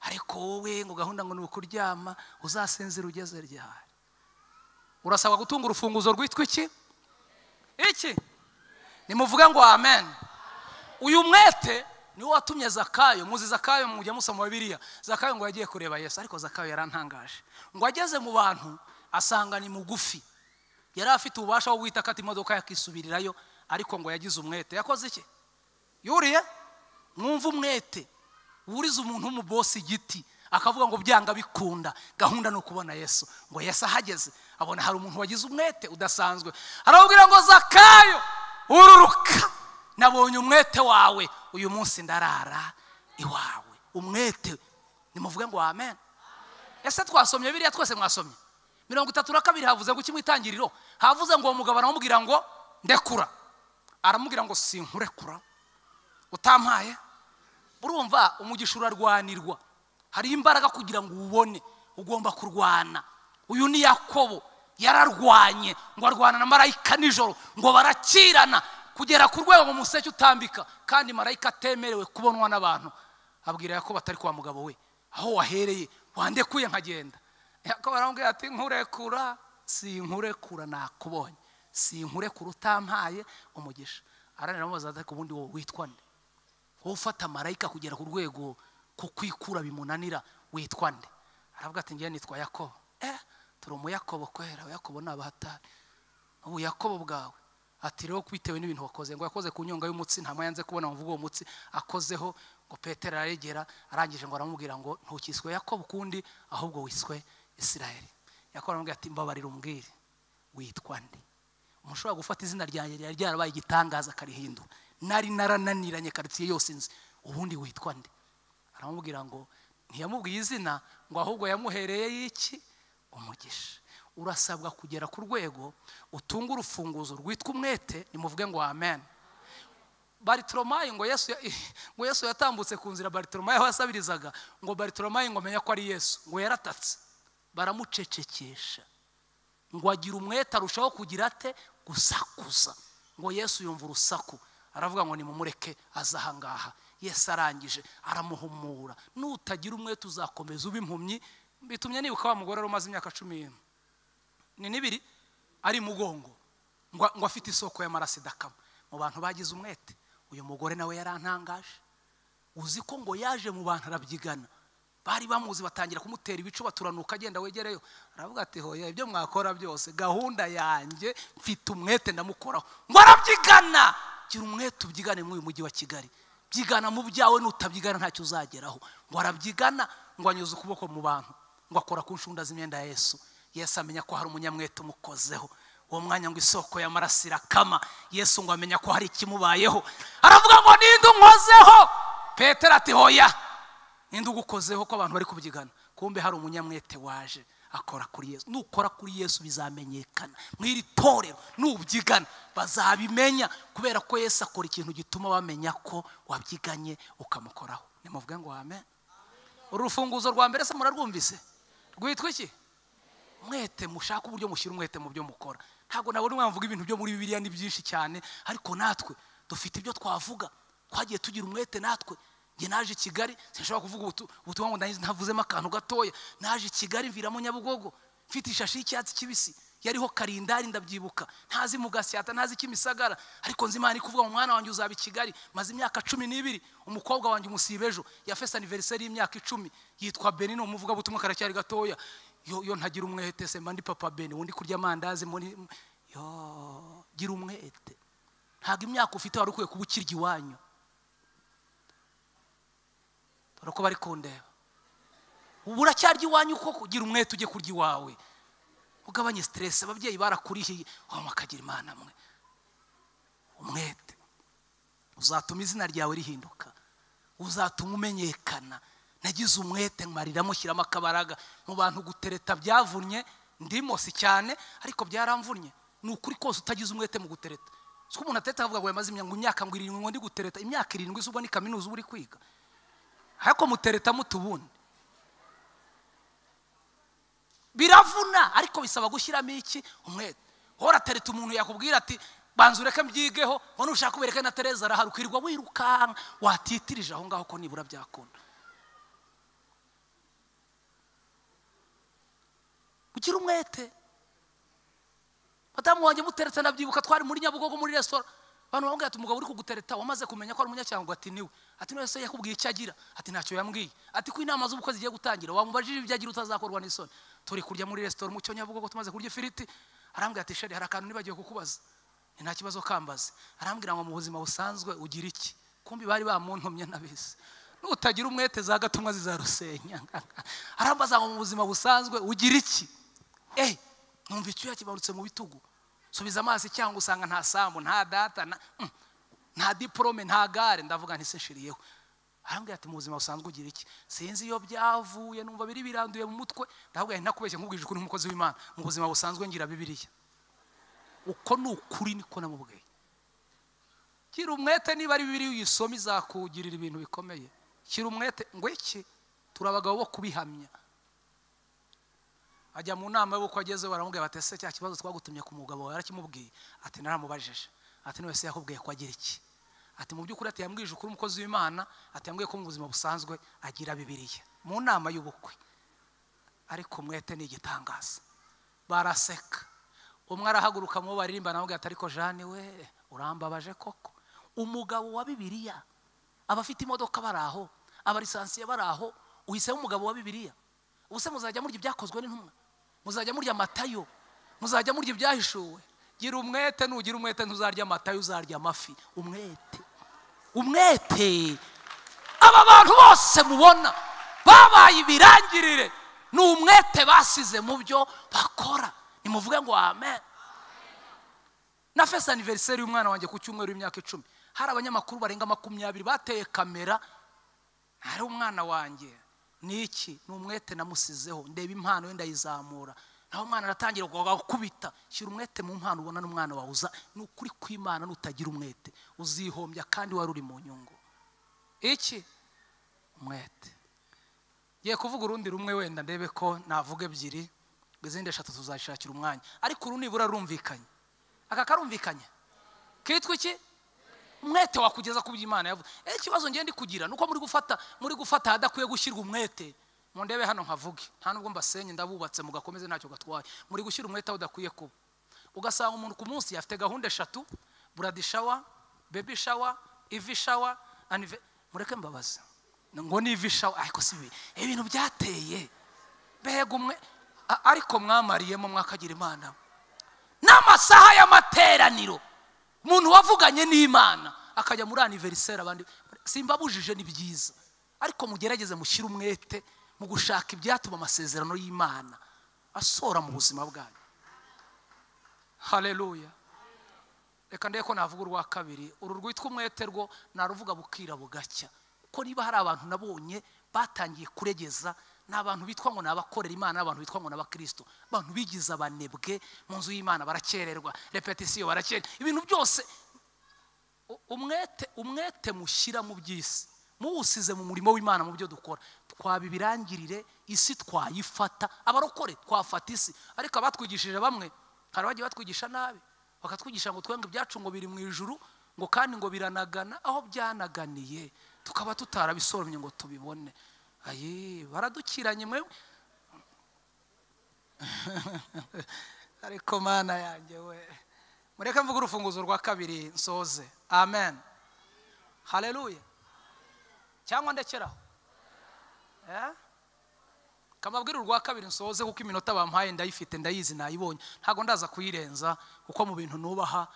ariko wowe ngo gahunda ngo ni ukuryama, uzasinzira ugeze ryari? Urasabwa gutunga urufunguzo rwitwa iki? Iki? Nimuvuge ngo amen. Uyu mwete niwo watumye Zakayo. Muzi Zakayo, mujya musoma Bibiliya. Zakayo ngo yagiye kureba Yesu, ariko Zakayo yarantangaje. Ngo ageze mu bantu asanga ni mugufi, yari afite ububasha bwo guhita akata imodoka yakisubirirayo, ariko ngo yagize umwete. Yakoze iki? Yuriye. Mwumva umwete wuriza umuntu w'umubosi igiti, akavuga ngo byanga bikunda, gahunda ni ukubona Yesu. Ngo Yesu ahageze abona hari umuntu wagize umwete udasanzwe, aramubwira ngo Zakayo ururuka, nabonye umwete wawe, uyu munsi ndarara iwawe. Umwete, nimuvuge ngo amen. Ese twasomye biriya? Twese mwasomye 32 havuze ngo iki mu itangiriro? Havuze ngo uwo mugabo aramubwira ngo ndekura, aramubwira ngo sinkurekura utampaye. Urumva umugisha urarwanirwa, hari imbaraga kugira ngo ubone, ugomba kurwana. Uyu ni Yakobo, yararwanye, ngo arwana na marayika nijoro, ngo barakirana kugera ku rwego umuseke utambika, kandi marayika atemerewe kubonwa n'abantu. Abwira Yakobo atari kwa mugabo we, aho wahereye wandekuye nkagenda. Yakobo aramubwira ati nkurekura, sinkurekura, nakubonye, sinkurekura utampaye umugisha. Aranamubaza ati ubundi wowe witwa nde? Wowe ufata marayika kugera ku rwego ko kwikura bimunanira, witwa nde? Aravuga ati ngiye nitwa Yakobo. Turi umuyakobo kwera, Yakobo n'abahatari. Ubu Yakobo bwawe ati rero bitewe n'ibintu wakoze, ngo yakoze ku nyonga y'umutsi, nta yanze kubona mvugo uwo mutsi akozeho. Ngo Petero aregera, arangije ngo aramubwira ngo ntukiswe Yakobo ukundi, ahubwo wiswe Isirayeli. Yakobo aramubwira ati mbabarira umbwire witwa nde? Umushobora gufata izina ryanjye ryari ryarabaye igitangaza akarihindura, nari narananiranye quartier yose nzi, ubundi witwa nde? Aramubwira ngo ntiyamubwiye izina, ngo ahubwo yamuhereye y'iki? Umugisha. Urasabwa kugera ku rwego utunga urufunguzo rwitwa umwete. Nimuvuge ngo amen. Bartolomayo ngo Yesu yatambutse ku nzira, Bartolomayo aho yasabirizaga, ngo Bartolomayo ngo amenya ko ari Yesu, ngo yaratatse, baramucecekesha, ngo agira umwete arushaho kugira ate? Gusakuza. Ngo Yesu yumva urusaku, aravuga ngo nimumureke aza ahangaha. Yesu arangije aramuhumura. Nutagira umwete uzakomeza uba impumyi. Bitumye nibuka wa mugore umaze imyaka 12 ari mugongo, ngo afite isoko y'amaraso idakama. Mu bantu bagize umwete, uyu mugore nawe yarantangaje. Uzi ko ngo yaje mu bantu arabyigana, bari bamuzi batangira kumutera ibicu, baturanuka agenda wegereyo. Aravuga ati hoya, ibyo mwakora byose gahunda yanjye mfite umwete ndamukoraho. Ngo arabyigana. Gira umwete ubyigane muri uyu mujyi wa Kigali, byigana mu byawe, nutabyigana ntacyo uzageraho. Ngo arabyigana, ngo anyuze ukuboko mu bantu, ngo akora ku nshunda z'imyenda ya Yesu. Yesu amenya ko hari umunyamwete umukozeho. Uwo mwanya ngo isoko y'amaraso irakama. Yesu ngo amenya ko hari ikimubayeho, aravuga ngo ninde unkozeho? Petero ati hoya, ninde ugukozeho ko abantu bari kubyigana? Kumbe hari umunyamwete waje akora kuri Yesu. Nukora kuri Yesu bizamenyekana mw'iri torero, nubyigana bazabimenya, kubera ko Yesu akora ikintu gituma bamenya ko wabyiganye ukamukoraho. Nimuvuge ngo amen. Urufunguzo rwa mbere se murarwumvise? Rwitwa iki? Umwete. Mushaka uburyo mushyira umwete mu byo mukora. Ntabwo nabona umwana mvuga ibintu byo muri Bibiliya ni byinshi cyane, ariko natwe dufite ibyo twavuga. Twagiye tugira umwete natwe. Njye naje i Kigali, sinshobora kuvuga ubutumwa ngo ntavuzemo akantu gatoya. Naje i Kigali mviramo Nyabugogo, mfite ishashi y'icyatsi kibisi yariho karindari, ndabyibuka, ntazi mu Gasyata, ntazi Kimisagara, ariko nzi Imana ikuvuga ngo mwana wanjye uzaba i Kigali. Maze imyaka 12, umukobwa wanjye umusibejo yafese anniversaire y'imyaka 10, yitwa Beni, ni umuvuga butumwa karacyari gatoya. Yo ntagira umwete se mba ndi papa Beni, undi kurya amandazi muri yo. Gira umwete. Ntabwo imyaka ufite wari ukwiye kuba ukirya iwanyu. Dore ko bari kundeba. Ubu uracyarya iwanyu koko? Gira umwete ujye kurya iwawe, ugabanye stress. Ababyeyi barakurihiye, makagira Imana mwe. Umwete uzatuma izina ryawe rihinduka, uzatuma umenyekana. Nagize umwete nkariramo shyiramo akabaraga mu bantu. Gutereta byavunnye Ndimo si cyane ariko byaramvunnye. Ni ukuri kose utagize umwete mu gutereta. Siko umuntu ateta avuga ngo yamaze imyaka ngo 7 ngo ndi gutereta, imyaka 7 ubwo ni kaminuza uri kwiga. Ariko mutereta mutubundi. Biravuna ariko bisaba gushyiramo iki? Umwete. Hora tereta umuntu yakubwira ati banza ureke mbyigeho, ngo nushaka kubereka na Tereza arahari, ukirirwa wirukanka watitirije aho ngaho ko nibura byakunda. Ugira umwete. Madamu wanjye muteretse ndabyibuka twari muri Nyabugogo muri restaurant. Abantu bambwira ati umugabo uri kugutereta wamaze kumenya ko ari umunyacyango, ati niwe. Ati none se yakubwiye icyo agira? Ati ntacyo yambwiye. Ati ko inama z'ubukwe zigiye gutangira wamubajije ibyo agira utazakorwa n'isoni. Turi kurya muri restaurant mu cyo Nyabugogo tumaze kurya ifiriti, arambwira ati sheri hari akantu nibagiye kukubaza. Ni nta kibazo kambaze. Arambwira ngo mu buzima busanzwe ugira iki? Kumbi bari bamuntumye nabise. Nutagira umwete za gatumwa zizarusenya. Arambaza ngo mu buzima busanzwe ugira iki? Numva icyuya kibarutse mu bitugu. Subiza amazi cyangwa usanga nta sambu, nta data, nta diplome, nta gare. Ndavuga nti se nshiriyeho. Arambwira ati mu buzima busanzwe ugira iki? Sinzi iyo byavuye numva biri biranduye mu mutwe. Ndavuga nti ntakubeshye nkubwije ukuri nk'umukozi w'Imana, mu buzima busanzwe ngira Bibiliya. Uko ni ukuri niko namubwiye. Gira umwete, niba ari Bibiliya uyisoma izakugirira ibintu bikomeye. Gira umwete ngo iki? Turabagabo bo kubihamya. Ajya mu nama y'uko ageze baramubwira bati ese cya kibazo twagutumye ku mugabo wawe yarakimubwiye? Ati naramubajije. Ati none se yakubwiye ko agira iki? Ati mu by'ukuri ati yambwije ukuri umukozi w'Imana, ati yambwiye ko mu buzima busanzwe agira Bibiliya. Mu nama y'ubukwe. Ariko umwete ni igitangaza. Baraseka. Umwe arahaguruka mu baririmba namubwira ati ariko Jeanne we urambabaje koko. Umugabo wa Bibiliya abafite imodoka baraho, abarisansiye baraho, uhisemo umugabo wa Bibiliya. Ubuse muzajya murya ibyakozwe n'intumwa, muzajya murya Matayo, muzajya murya ibyahishuwe. Gira umwete, nugira umwete ntuzarya Matayo, uzarya amafi. Umwete, umwete. Aba bantu bose mubona babaye ibirangirire ni umwete basize mu byo bakora. Nimuvuge ngo amen. Na festa anniversaire y'umwana wanjye ku cyumweru y'imyaka 10, hari abanyamakuru barenga 20 bateye kamera. Hari umwana wanjye niki? Ni umwete namusizeho, ndeba impano we ndayizamura. Naho umwana aratangira gukubita. Shyira umwete mu mpano ubona n'umwana wawe uza. Ni ukuri kw'Imana nutagira umwete uzihombya kandi wari uri mu nyungu. Iki? Umwete. Ngiye kuvuga urundi rumwe wenda ndebe ko navuga ebyiri, izindi eshatu tuzashakira umwanya. Ariko uru nibura rumvikanye. Aka karumvikanye. Kitwa iki? Umwete wakugeza ku by'Imana yavuze. Ikibazo ngiye ndi kugira nuko muri gufata hadakwiye gushyirwa umwete. Mundebe hano nkavuge, nta nubwo mbasenye ndabubatse mugakomeze ntacyo gatwaye. Muri gushyira umwete aho udakwiye kuba. Ugasanga umuntu ku munsi afite gahunda eshatu: brad shower, baby shower, ivi shower, anive. Mureke mbabaze. Ngo ni ivi shower ariko si ibintu byateye. Mbega umwe ariko mwamariyemo mwakagira Imana. N'amasaha y'amateraniro umuntu wavuganye n'Imana akajya muri anniversaire abandi. Simbabujije ni byiza, ariko mugerageze mushyire umwete mu gushaka ibyatuma amasezerano y'Imana asora mu buzima bwanyu. Haleluya. Reka ndeke ko navuga urwa kabiri. Uru rwitwa umwete rwo naruvuga bukira bugacya. Ko niba hari abantu nabonye batangiye kuregeza, ni abantu bitwa ngo nabakorera Imana, abantu bitwa ngo nabakristo, abantu bigize abanebwe mu nzu y'Imana, barakererwa repetition, barakererwa ibintu byose. Umwete mushyira mu by'isi muwusize mu murimo w'Imana, mu byo dukora twabibirangirire isi twayifata. Abarokore twafata isi, ariko abatwigishije bamwe hari bagiye batwigisha nabi, bakatwigisha ngo twenge ibyacu ngo biri mu ijuru, ngo kandi ngo biranagana aho byanaganiye, tukaba tutarabisoromye ngo tubibone. Ayi baradukiranye mwe. Ariko Mana yanjye we, mureke mvuge urufunguzo rwa kabiri nsoze. Amen. Haleluya. Cyangwa ndekeraho. Kamabwira urwa kabiri nsoze kuko iminota bampaye ndayifite, ndayizi, nayibonye. Ntago ndaza kuyirenza kuko mu bintu nubaha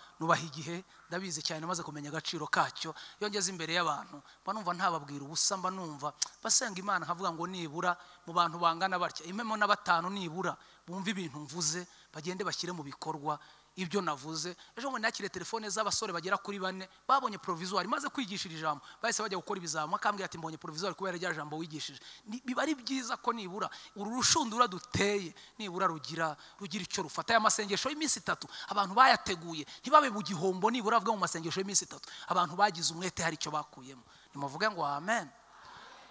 igihe, ndabizi cyane, maze kumenya agaciro kacyo. Iyo ngeze imbere y'abantu mba numva ntababwira ubusa, mba numva basenga Imana nkavuga ngo nibura mu bantu bangana batya impemo na batanu nibura Bumve ibintu mvuze, bagende bashyire mu bikorwa ibyo navuze. Ejo ngo nakire telefone z'abasore bagera kuri 4 babonye provisoire maze kwigishira ijambo, bahise bajya gukora ibizamini, akambwira ati mbonye provisoire kubera rya jambo wigishije. Biba ari byiza ko nibura uru rushundura duteye nibura rugira icyo rufata. Aya masengesho y'iminsi 3 abantu bayateguye ntibabe mu gihombo, nibura avuga mu masengesho y'iminsi 3 abantu bagize umwete hari icyo bakuyemo. Nimuvuge ngo amen.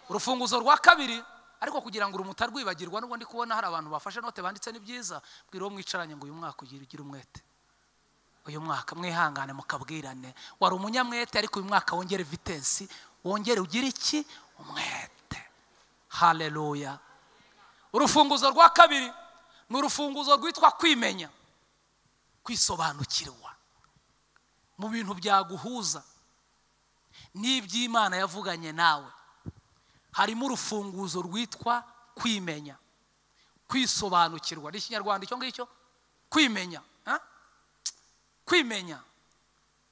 Urufunguzo rwa kabiri, ariko kugira ngo urumutarwibagirwa, nubwo ndi kubona hari abantu bafashe note banditse ni byiza, bwira uwo mwicaranye ngo uyu mwaka ugira umwete. Uyu mwaka mwihangane mukabwirane, wari umunyamwete ariko uyu mwaka wongere vitesse, wongere ugire iki? Umwete. Haleluya. Urufunguzo rwa kabiri ni urufunguzo rwitwa kwimenya, kwisobanukirwa mu bintu byaguhuza n'iby'Imana yavuganye nawe. Harimo urufunguzo rwitwa kwimenya, kwisobanukirwa. Ni Ikinyarwanda icyo ngicyo, kwimenya, kwimenya,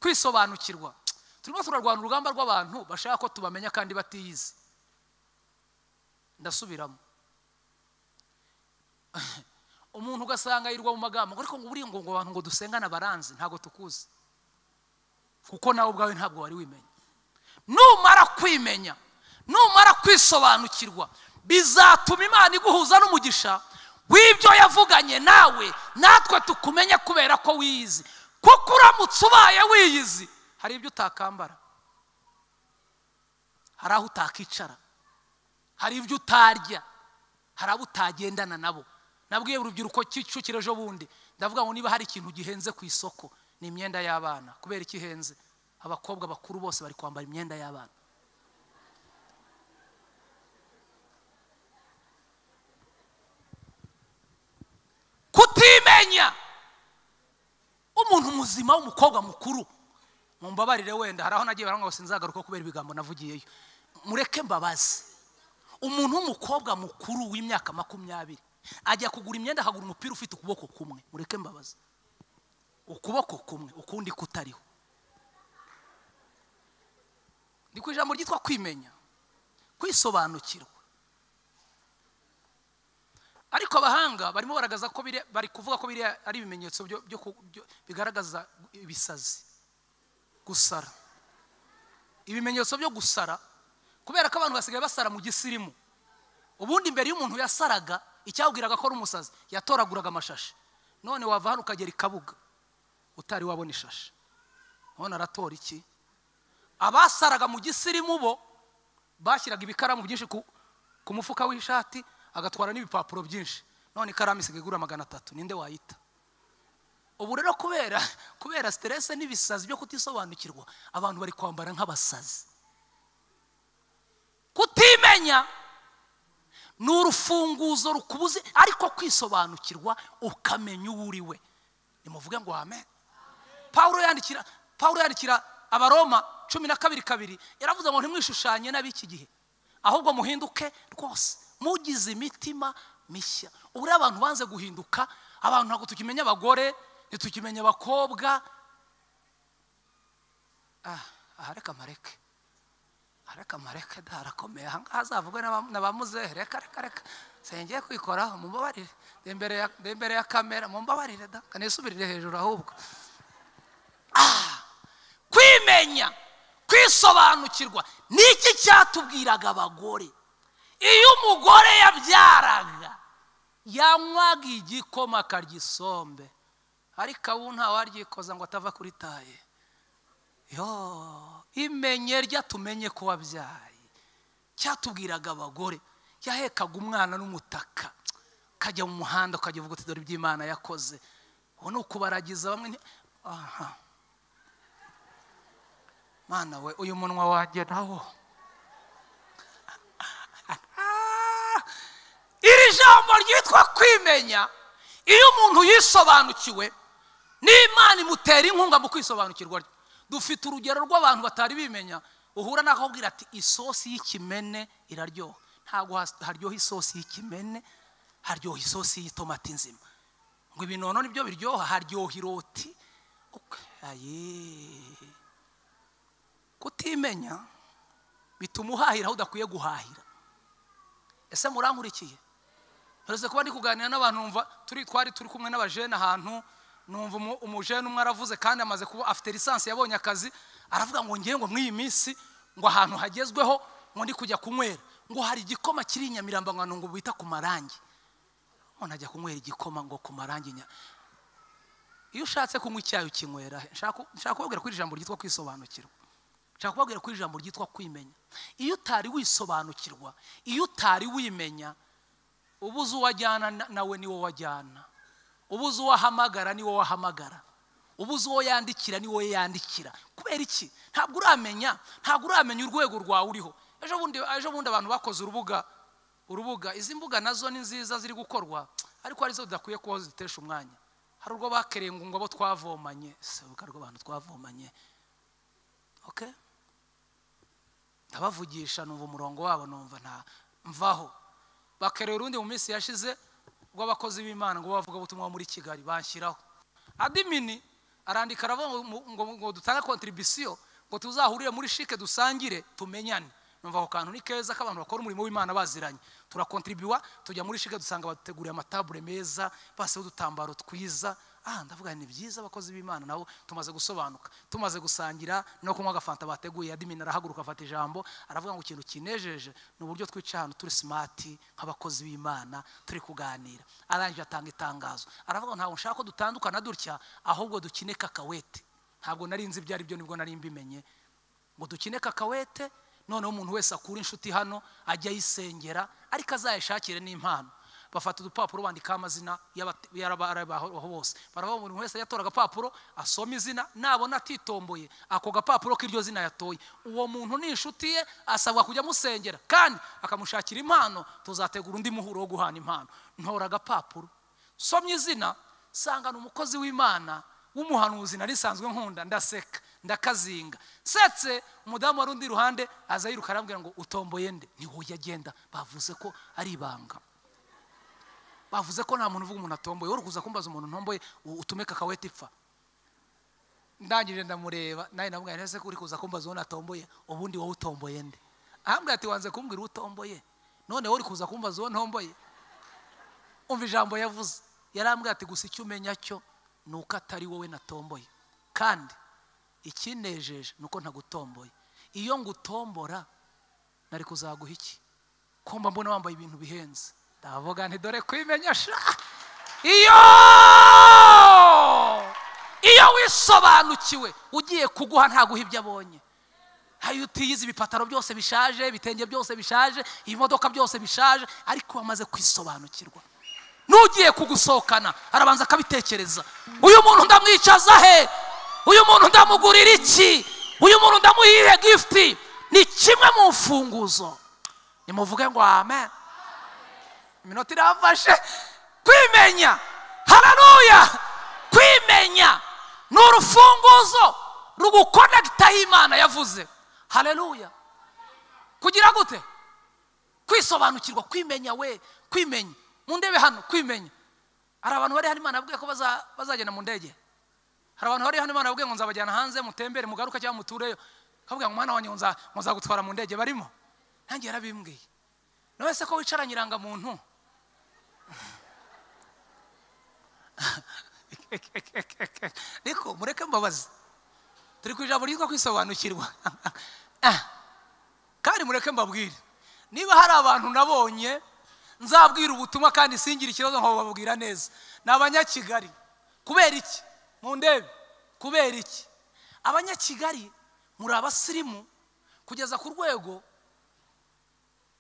kwisobanukirwa. Turimo turarwana urugamba rw'abantu bashaka ko tubamenya kandi batiyizi. Ndasubiramo. Umuntu ugasanga yirwa mu magambo, ariko ngo buri ngo abantu ngo dusengana baranzi, ntago tukuzi, kuko nawe ubwawe ntabwo wari wimenya. Numara kwimenya, numara kwisobanukirwa, bizatuma Imana iguhuza n'umugisha w'ibyo yavuganye nawe, natwe tukumenye kubera ko wiyizi. Kuko uramutse ubaye wiyizi, hari ibyo utakambara, hari aho utakicara, hari ibyo utarya, hari abo utagendana nabo. Nabwiye urubyiruko Kicukiro ejo bundi, ndavuga ngo niba hari ikintu gihenze ku isoko ni imyenda y'abana. Kubera iki ihenze? Abakobwa bakuru bose bari kwambara imyenda y'abana. Kutimenya, umuntu muzima w'umukobwa mukuru, mumbabarire wenda hari aho nagiye baranga ngo sinzagaruka kubera ibigambo navugiyeyo, mureke mbabazi. Umuntu w'umukobwa mukuru w'imyaka 20 ajya kugura imyenda akagura umupira ufite ukuboko kumwe, mureke mbabazi, ukuboko kumwe ukundi kutariho. Ndi ku ijambo ryitwa kwimenya, kwisobanukirwa. Ariko abahanga barimo baragaza ko bari kuvuga ko biri ari ibimenyetso byo bigaragaza ibisazi, gusara. Ibimenyetso byo gusara, kubera ko abantu basigaye basara mu gisirimu. Ubundi mbere y'umuntu yasaraga, icyabwiraga ko ari umusazi, yatoraguraga amashashi. None wava hano ukagera ikabuga utari wabona ishashi, none aratora iki? Abasaraga mu gisirimu bo bashyiraga ibikaramu byinshi ku mufuka w'ishati, agatwara n'ibipapuro byinshi. None ikaramu isigaye igura 300, ninde wayita? Ubu rero kubera stress n'ibisazi byo kutisobanukirwa, abantu bari kwambara nk'abasazi. Kutimenya ni urufunguzo rukubuze, ariko kwisobanukirwa ukamenya uwo uri we. Nimuvuge ngo amen. Paulo yandikira Abaroma 12:2 yaravuze ngo ntimwishushanye n'ab'iki gihe, ahubwo muhinduke rwose mugize imitima mishya. Ubu rero abantu banze guhinduka, abantu ntabwo tukimenya abagore, ntitukimenya abakobwa. Aha reka mareke, reka mareke da, arakomeye aha ngaha azavugwe n'abamuzehe. Reka reka reka, sengeye kwikoraho, mumbabarire, ndi imbere ya kamera, mumbabarire da, kanisubirire hejuru ahubwo. Kwimenya, kwisobanukirwa, niki cyatubwiraga abagore? Iyo umugore yabyaraga yanywaga igikoma akarya isombe, ariko ubu ntawaryikoza ngo atava kuri taye. Yo, imenye rya tumenye ko wabyaye. Cyatubwiraga abagore, yahekaga umwana n'umutaka, kajya mu muhanda ukajya uvuga uti dore iby'Imana yakoze. Ubu ni ukubaragiza bamwe. Aha Mana we, uyu munwa wageraho. Iri jambo ryitwa kwimenya, iyo umuntu yisobanukiwe n'Imana imutera inkunga mu kwisobanukirwa. Dufite urugero rw'abantu batari bimenya, uhura nakakubwira ati isosi y'ikimene iraryoha. Ntabwo haryoha isosi y'ikimene, haryoha isosi y'itomati nzima. Ngo ibinono nibyo biryoha, haryoha iroti. Aye. Kutimenya bituma uhahira aho udakwiye guhahira. Ese murankurikiye? Mperutse kuba ndi kuganira n'abantu, numva twari turi kumwe n'abajene ahantu, numva umujene umwe aravuze kandi amaze kuba afite lisansi, yabonye akazi, aravuga ngo ngiye ngo mw'iyi minsi ngo ahantu hagezweho ngo ndi kujya kunywera, ngo hari igikoma kiri i Nyamirambo ngo bita ku marangi. Umuntu ajya kunywera igikoma ngo ku marangi. Iyo ushatse kunywa icyayi ukinywera. Nshaka kubabwira ko ijambo ryitwa kwisobanukirwa, nshaka kubabwira ko ijambo ryitwa kwimenya. Iyo utari wisobanukirwa, iyo utari wimenya, ubuze uwajyana nawe ni wowe wajyana, ubuze uwahamagara ni wowe wahamagara, ubuze uwo yandikira ni wowe yandikira. Kubera iki? Ntabwo uramenya, ntabwo uramenya urwego rwawe uriho. Ejo bundi abantu bakoze urubuga, izi mbuga nazo ni nziza ziri gukorwa, ariko arizo zidakwiye kuba zitesha umwanya. Hari urwo bakereye ngo abo twavomanye, se urubuga rw'abantu twavomanye. Okay, ndabavugisha numva umurongo wabo, numva nta mvaho. Bakereye urundi mu minsi yashize rw'abakozi b'Imana ngo bavuga ubutumwa muri Kigali, banshyiraho adimini arandika aravuga ngo dutange contribution ngo tuzahurire muri shike dusangire tumenyane. Numva ako kantu ni keza k'abantu bakora umurimo w'Imana baziranye. Turakontribuwa tujya muri shike dusanga baduteguriye amatabure meza, baseho udutambaro twiza. Ndavuga ni byiza abakozi b'Imana nabo tumaze gusobanuka, tumaze gusangira no kunywa agafanta bateguye. Admin arahaguruka afata ijambo aravuga ngo ikintu kinejeje ni uburyo twica ahantu turi smart nk'abakozi b'Imana turi kuganira. Arangije atanga itangazo aravuga ngo ntabwo nshaka ko dutandukana dutya, ahubwo dukine kakawete. Ntabwo nari nzi ibyo ari byo, nibwo nari mbimenye, ngo dukine kakawete. Noneho umuntu wese akura inshuti hano ajya ayisengera, ariko azayishakire n'impano. Bafata udupapuro bandika amazina y'abaho bose, baravuga umuntu wese yatora agapapuro asoma izina, nabona atitomboye ako gapapuro k'iryo zina yatoye, uwo muntu ni inshuti ye, asabwa kujya amusengera kandi akamushakira impano. Tuzategura undi muhuro wo guhana impano. Ntora agapapuro somye izina, sanga ni umukozi w'Imana w'umuhanuzi nari nsanzwe nkunda, ndaseka ndakazinga. Setse umudamu wari undi ruhande aza yiruka arambwira ngo utomboye nde? Ni wowe agenda. Bavuze ko ari ibanga, bavuze ko nta muntu uvuga umuntu atomboye. Wowe kuza kumbaza umuntu ntomboye utume kakawete ipfa. Ndangije ndamureba naye namubwira nese ko uri kuza kumbaza uwo natomboye, ubundi wowe utomboye nde? Ahambwira ati wanze kumbwira utomboye, none wowe uri kuza kumbaza uwo ntomboye. Umva ijambo yavuze, yarambwira ati gusa icyo umenya cyo nuko atari wowe natomboye, kandi ikinejeje nuko ntagutomboye. Iyo ngutombora nari kuzaguha iki? Komba mbona wambaye ibintu bihenze. Ndavuga nti dore kwimenya sha. Iyo wisobanukiwe ugiye kuguha ntaguha ibyo abonye. Hayo utiyize ibipataro byose bishaje, ibitenge byose bishaje, imodoka byose bishaje, ariko wamaze kwisobanukirwa. Nugiye kugusohokana arabanza akabitekereza, uyu muntu ndamwicaza he? Uyu muntu ndamugurira iki? Uyu muntu ndamuhire gift? Ni kimwe mu mfunguzo. Nimuvuge ngo amen. Iminota irafashe. Kwimenya, haleluya. Kwimenya ni urufunguzo rugukonekita Imana yavuze. Haleluya. Kugira gute? Kwisobanukirwa, kwimenya we, kwimenya. Mundebe hano, kwimenya. Hari abantu bari hano Imana yabwiye ko bazagenda mu ndege. Hari abantu bari hano Imana yabwiye ngo nzabajyana hanze mutembere mugaruka cyangwa mutureyo. Kavuga ngo mwana wanjye nzagutwara mu ndege, barimo. Nanjye yarabimbwiye. Nawe se ko wicaranye irangamuntu? Niko mureke mbabazi. Turi ku ijambo ryitwa kwisobanukirwa. Kandi mureke mbabwire, niba hari abantu nabonye nzabwira ubutumwa kandi singira ikibazo nko bababwira neza, ni abanyakigali. Kubera iki? Mundebe. Kubera iki? Abanyakigali muri abasirimu kugeza ku rwego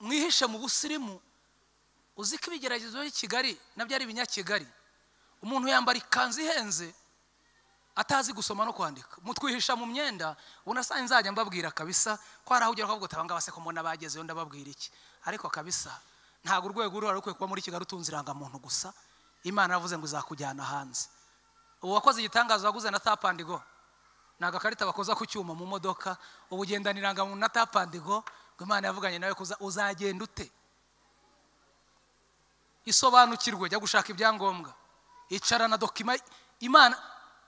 mwihishe mu busirimu. Uzi ko ibigeragezo by'i Kigali nabyo ari ibinyakigali. Umuntu yambara ikanzu ihenze atazi gusoma no kwandika, mutwihisha mu myenda. Ubona nzajya mbabwira kabisa ko hari aho ugera ukavuga uti abangaba se ko mbona bagezeyo ndababwira iki? Ariko kabisa ntabwo urwego ruri rukwiye kuba muri Kigali utunze irangamuntu gusa. Imana yavuze ngo izakujyana hanze. Ubu wakoze igitangaza waguze na tap and go, ni agakarita bakoza ku cyuma mu modoka, ubu ugendana irangamuntu na tap and go, ngo Imana yavuganye nawe kuza uzagenda ute? Isobanukirwe, jya gushaka ibyangombwa, icara na dokima. Imana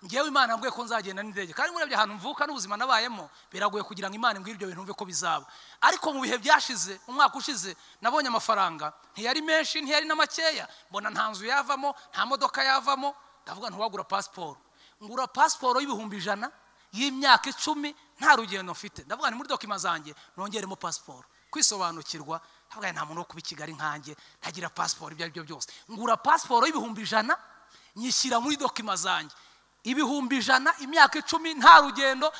Ngewe Imana yambwiye ko nzagenda n'indege, kandi murebye ahantu mvuka n'ubuzima nabayemo biragoye kugira ngo Imana imbwire ibyo bintu mve ko bizaba. Ariko mu bihe byashize, umwaka ushize, nabonye amafaranga, ntiyari menshi ntiyari na makeya, mbona nta nzu yavamo, nta modoka yavamo, ndavuga ntiwagura pasiporo. Ngura pasiporo y'100,000 y'imyaka 10 nta rugendo mfite. Ndavuga ni muri dokima zanjye nongeremo pasiporo. Kwisobanukirwa, ndavuga nta muntu wo kuba i Kigali nkanjye ntagira pasiporo ibyo ari byo byose. Ngura pasiporo y'100,000 nyishyira muri dokima zanjye. 100,000 imyaka 10 nta rugendo,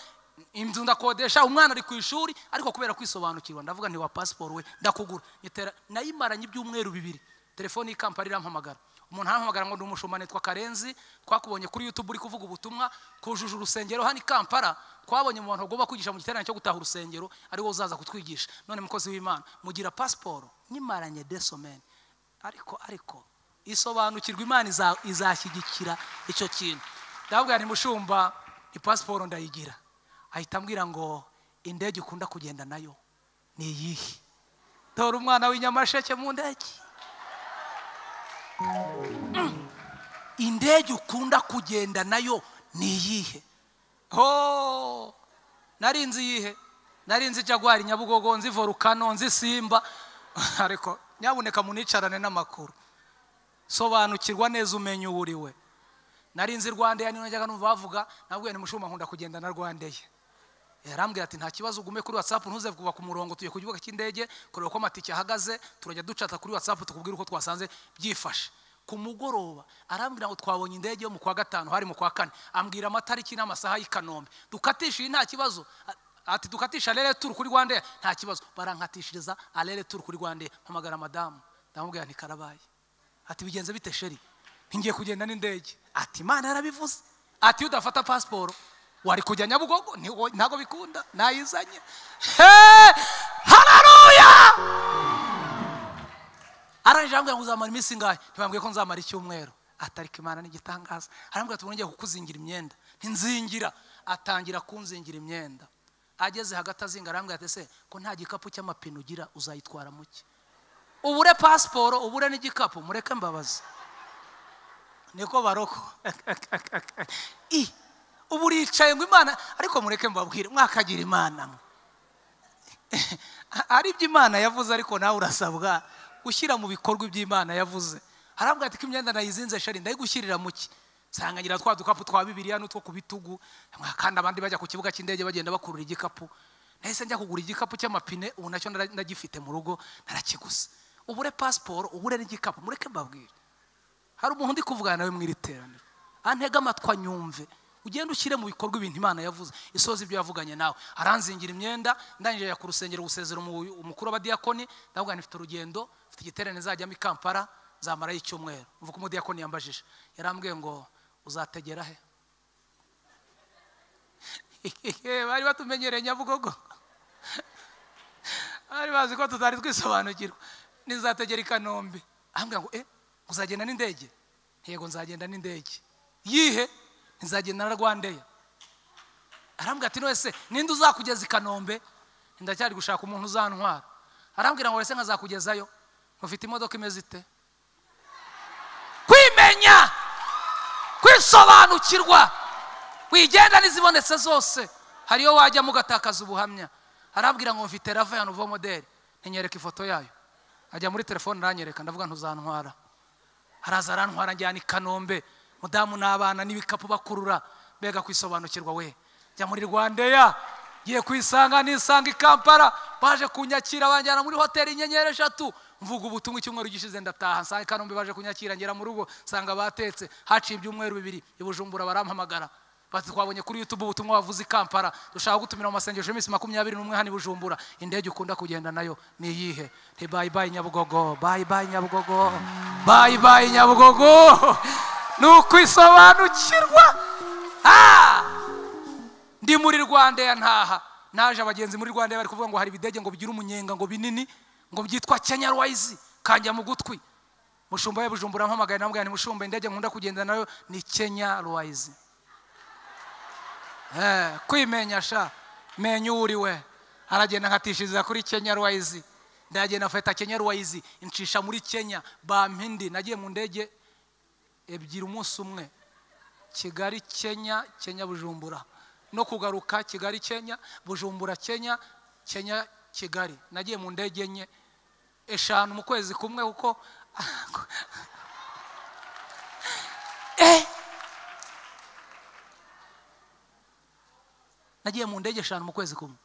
inzu ndakodesha, umwana ari ku ishuri, ariko kubera kwisobanukirwa ndavuga nti wa pasiporo we ndakugura. Nyitera nayimaranye ibyumweru 2. Telefone y'ikampani irampamagara. Umuntu arampamagara ngo ndi umushumba nitwa Karenzi, twakubonye kuri YouTube uri kuvuga ubutumwa kujuje urusengero hano i Kampala, twabonye mu bantu bagomba kwigisha mu giterane cyo gutaha urusengero ari wowe uzaza kutwigisha. None mukozi w'Imana mugira pasiporo nyimaranye desomene. Ariko isobanukirwa Imana izashyigikira icyo kintu. Ndavuga nti mushumba ni pasiporo ndayigira. Ahita ambwira ngo indege ukunda kugenda nayo ni iyihe? Dore umwana w'inyamasheke mu ndege. Indege ukunda kugenda nayo ni iyihe? Ho, narinzi iyihe? Narinzi Jaguar, Nyabugogo, nzi Volcano, nzi Simba. Ariko nyabuneka municarane n'amakuru. Sobanukirwa neza umenye uwuriwe. Narinzi Rwandair, niyo najyaga numva bavuga, nabwiye ni mushumba nkunda kugenda na Rwandair. Yarambwira ati nta kibazo ugume kuri WhatsApp ntuze kuva ku murongo, tuye ku kibuga cy'indege kureba ko amatike ahagaze, turajya ducata kuri WhatsApp tukubwira uko twasanze byifashe. Ku mugoroba arambwira ngo twabonye indege yo mu kwa 5 hari mu kwa 4, ambwira amatariki n'amasaha y'i Kanombe. Dukatisha nta kibazo. Ati dukatisha aller retour kuri Rwandair nta kibazo. Barankatishiriza aller retour kuri Rwandair. Mpamagara madamu ndamubwira nti karabaye. Ati bigenze bite sheri? Ngiye kugenda n'indege. Ati Imana yarabivuze. Ati udafata pasiporo wari kujya Nyabugogo ntago bikunda nayizanye. Haleluya! Arangije ambwira ngo uzamara iminsi ingahe? Ntibambwiye ko nzamara icyumweru. Atariko Imana n'igitangaza. Arambwira ati ngiye kukuzingira imyenda. Ntinzingira. Atangira kunzingira imyenda. Ageze hagati azinga arambwira ati se ko nta gikapu cy'amapine ugira uzayitwara muke? Ubure pasiporo ubure n'igikapu mureke mbabaze. Niko baroko. Ubu uricaye ngo Imana, ariko mureke mbabwire mwakagira Imana. Ari ibyo Imana yavuze, ariko nawe urasabwa gushyira mu bikorwa ibyo Imana yavuze. Arambwira ati ko imyenda nayizinze shari ndayigushyirira muki? Nsanga ngira twa dukapu twa Bibiliya n'utwo ku bitugu, kandi abandi bajya ku kibuga cy'indege bagenda bakurura igikapu. Nahise njya kugura igikapu cy'amapine, ubu nacyo ndagifite mu rugo narakiguze. Ubure pasiporo ubure n'igikapu, mureke mbabwire. Hari umuntu ndi kuvugana nawe mu iri teraniro, antega amatwi anyumve. Ugenda ushyire mu bikorwa ibintu Imana yavuze, isoza ibyo yavuganye nawe. Aranzingira imyenda, ndangije ku rusengero gusezera umukuru w'abadiyakoni, ndavuga nti mfite urugendo, mfite igiterane nzajyamo i Kampala, nzamarayo icyumweru. Mvuga umudiyakoni yambajije, yarambwiye ngo uzategera he? Bari batumenyereye Nyabugogo, bari bazi ko tutari twisobanukirwa. Nzategera i Kanombe. Arambwira ngo uzagenda n'indege? Yego nzagenda n'indege. Yihe? Nzagenda na Rwandair. Arambwira ati none se ninde uzakugeza i Kanombe? Ndacyari gushaka umuntu uzantwara. Arambwira ngo ese nkazakugezayo? Ufite imodoka imeze ite? Kwimenya, kwisobanukirwa, wigenda n'izibonetse zose. Hariyo wajya mugatakaza ubuhamya. Arambwira ngo mfite Rava ya nouveau model, ntinyereka ifoto yayo. Ajya muri telefone aranyereka, ndavuga ntuzantwara. Araza arantwara njyana i Kanombe. Mudamu n'abana n'ibikapu bakurura, mbega kwisobanukirwa we. Jya muri Rwandair, ngiye kwisanga nisanga i Kampala, baje kunyakira banjyana muri hoteli inyenyeri 3. Mvuga ubutumwa icyumweru gishize ndataha, nsanga i Kanombe baje kunyakira, ngera mu rugo nsanga batetse. Haciye ibyumweru 2 i Bujumbura barampamagara bati twabonye kuri YouTube ubutumwa wavuze i Kampala, dushaka gutumira mu masengesho y'iminsi 21 hano i Bujumbura. Indege ukunda kugenda nayo ni iyihe? Nti bye bye Nyabugogo, bye bye Nyabugogo, bye bye Nyabugogo. Nukwisobanukirwa. Ndi muri Rwandair ntaha, naje abagenzi muri Rwandair bari kuvuga ngo hari ibidege ngo bigira umunyenga ngo binini ngo byitwa Kenya Airways, kanjya mu gutwi. Mushumba ya Bujumbura mpamagaye namubwira nti mushumba indege nkunda kugenda nayo ni Kenya Airways. Kwimenya sha, menya uriwe. Aragenda nkatishiriza kuri Kenya Airways. Ndagenda afata Kenya Airways incisha muri Kenya, bampindi. Nagiye mu ndege 2 umunsi umwe. Kigali Kenya, Kenya Bujumbura, no kugaruka Kigali Kenya, Bujumbura Kenya, Kenya Kigali. Nagiye mu ndege enye, 5 mu kwezi kumwe, kuko nagiye mu ndege 5 mu kwezi kumwe.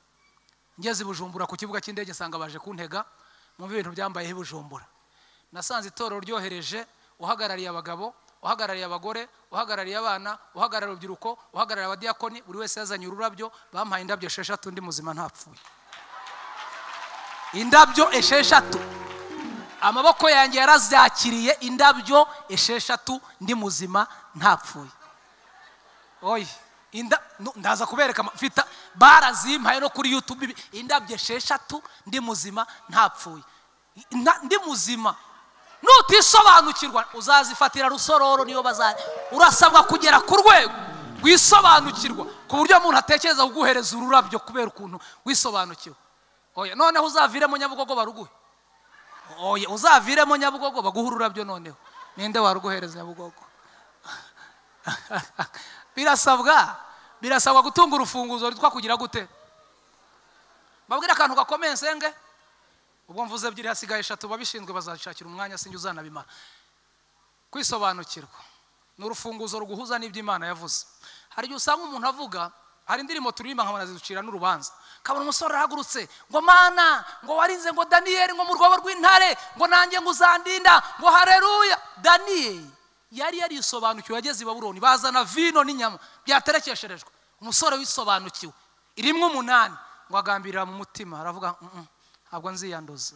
Ngeze Bujumbura ku kibuga cy'indege nsanga baje kuntega, mu bintu byambaye i Bujumbura. Nasanze itorero ryohereje uhagarariye abagabo, uhagarariye abagore, uhagarariye abana, uhagarariye urubyiruko, uhagarariye abadiyakoni, buri wese yazanye ururabyo. Bampaye indabyo 6 ndi muzima ntapfuye. Indabyo 6, amaboko yanjye yarazyakiriye indabyo 6 ndi muzima ntapfuye. Oyi, ndaza kubereka mfita barazimpaye no kuri YouTube, indabyo 6 ndi muzima ntapfuye. Ndi muzima. Nutisobanukirwa uzazifatira rusororo, niyo bazaye. Urasabwa kugera ku rwego wisobanukirwa ku buryo umuntu atekereza kuguhereza ururabyo kubera ukuntu wisobanukiwe. Oya, noneho uzaviremo Nyabugogo baruguhe. Oya, uzaviremo Nyabugogo baguhe ururabyo. Noneho ninde waruguhereza Nyabugogo? Birasabwa gutunga urufunguzo rwitwa kugira gute? Babwira akantu gakomeye nsenge. Ubwo mvuze ebyiri hasigaye 3, babishinzwe bazashakira umwanya, sinjye uzanabimara. Kwisobanukirwa ni urufunguzo ruguhuza n'ibyo Imana yavuze. Hari igihe usanga umuntu avuga, hari indirimbo turirimba nkabona ziducira n'urubanza, kabona umusore arahagurutse ngo mana, ngo warinze ngo Daniyeli ngo mu rwobo rw'intare, ngo nanjye ngo uzandinda, ngo haleluya. Daniyeli yari yarisobanukiwe, ageze i Babuloni bazana vino n'inyama byaterekesherejwe. Umusore wisobanukiwe irimwe 8 ngo agambirira mu mutima, aravuga ntabwo nziyanduza.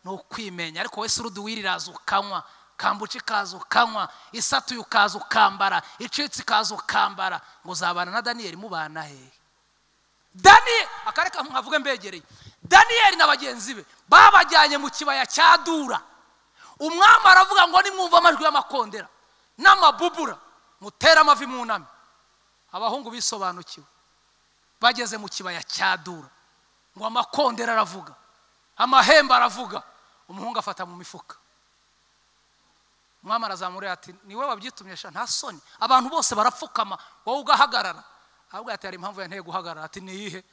Ni ukwimenya. Ariko wese uruduwiri iraza ukanywa, kambuca ikaza ukanywa, isatuye ukaza ukambara, icitse ikaza ukambara, ngo uzabana na Daniyeli mubana hehe? Daniyeli akareka nkavuge mbegereye. Daniyeli na bagenzi be babajyanye mu kibaya cya Dura. Umwami aravuga ngo nimwumva amajwi y'amakondera n'amabubura mutera amavi muname. Abahungu bisobanukiwe bageze mu kibaya cya Dura, ngo amakondera aravuga, amahembe aravuga, umuhungu afata mu mifuka. Umwami arazamura ati niwe wabyitumye sha, nta soni, abantu bose barapfukama wowe ugahagarara. Ahubwo ati hari impamvu yanteye guhagarara. Ati niyihe?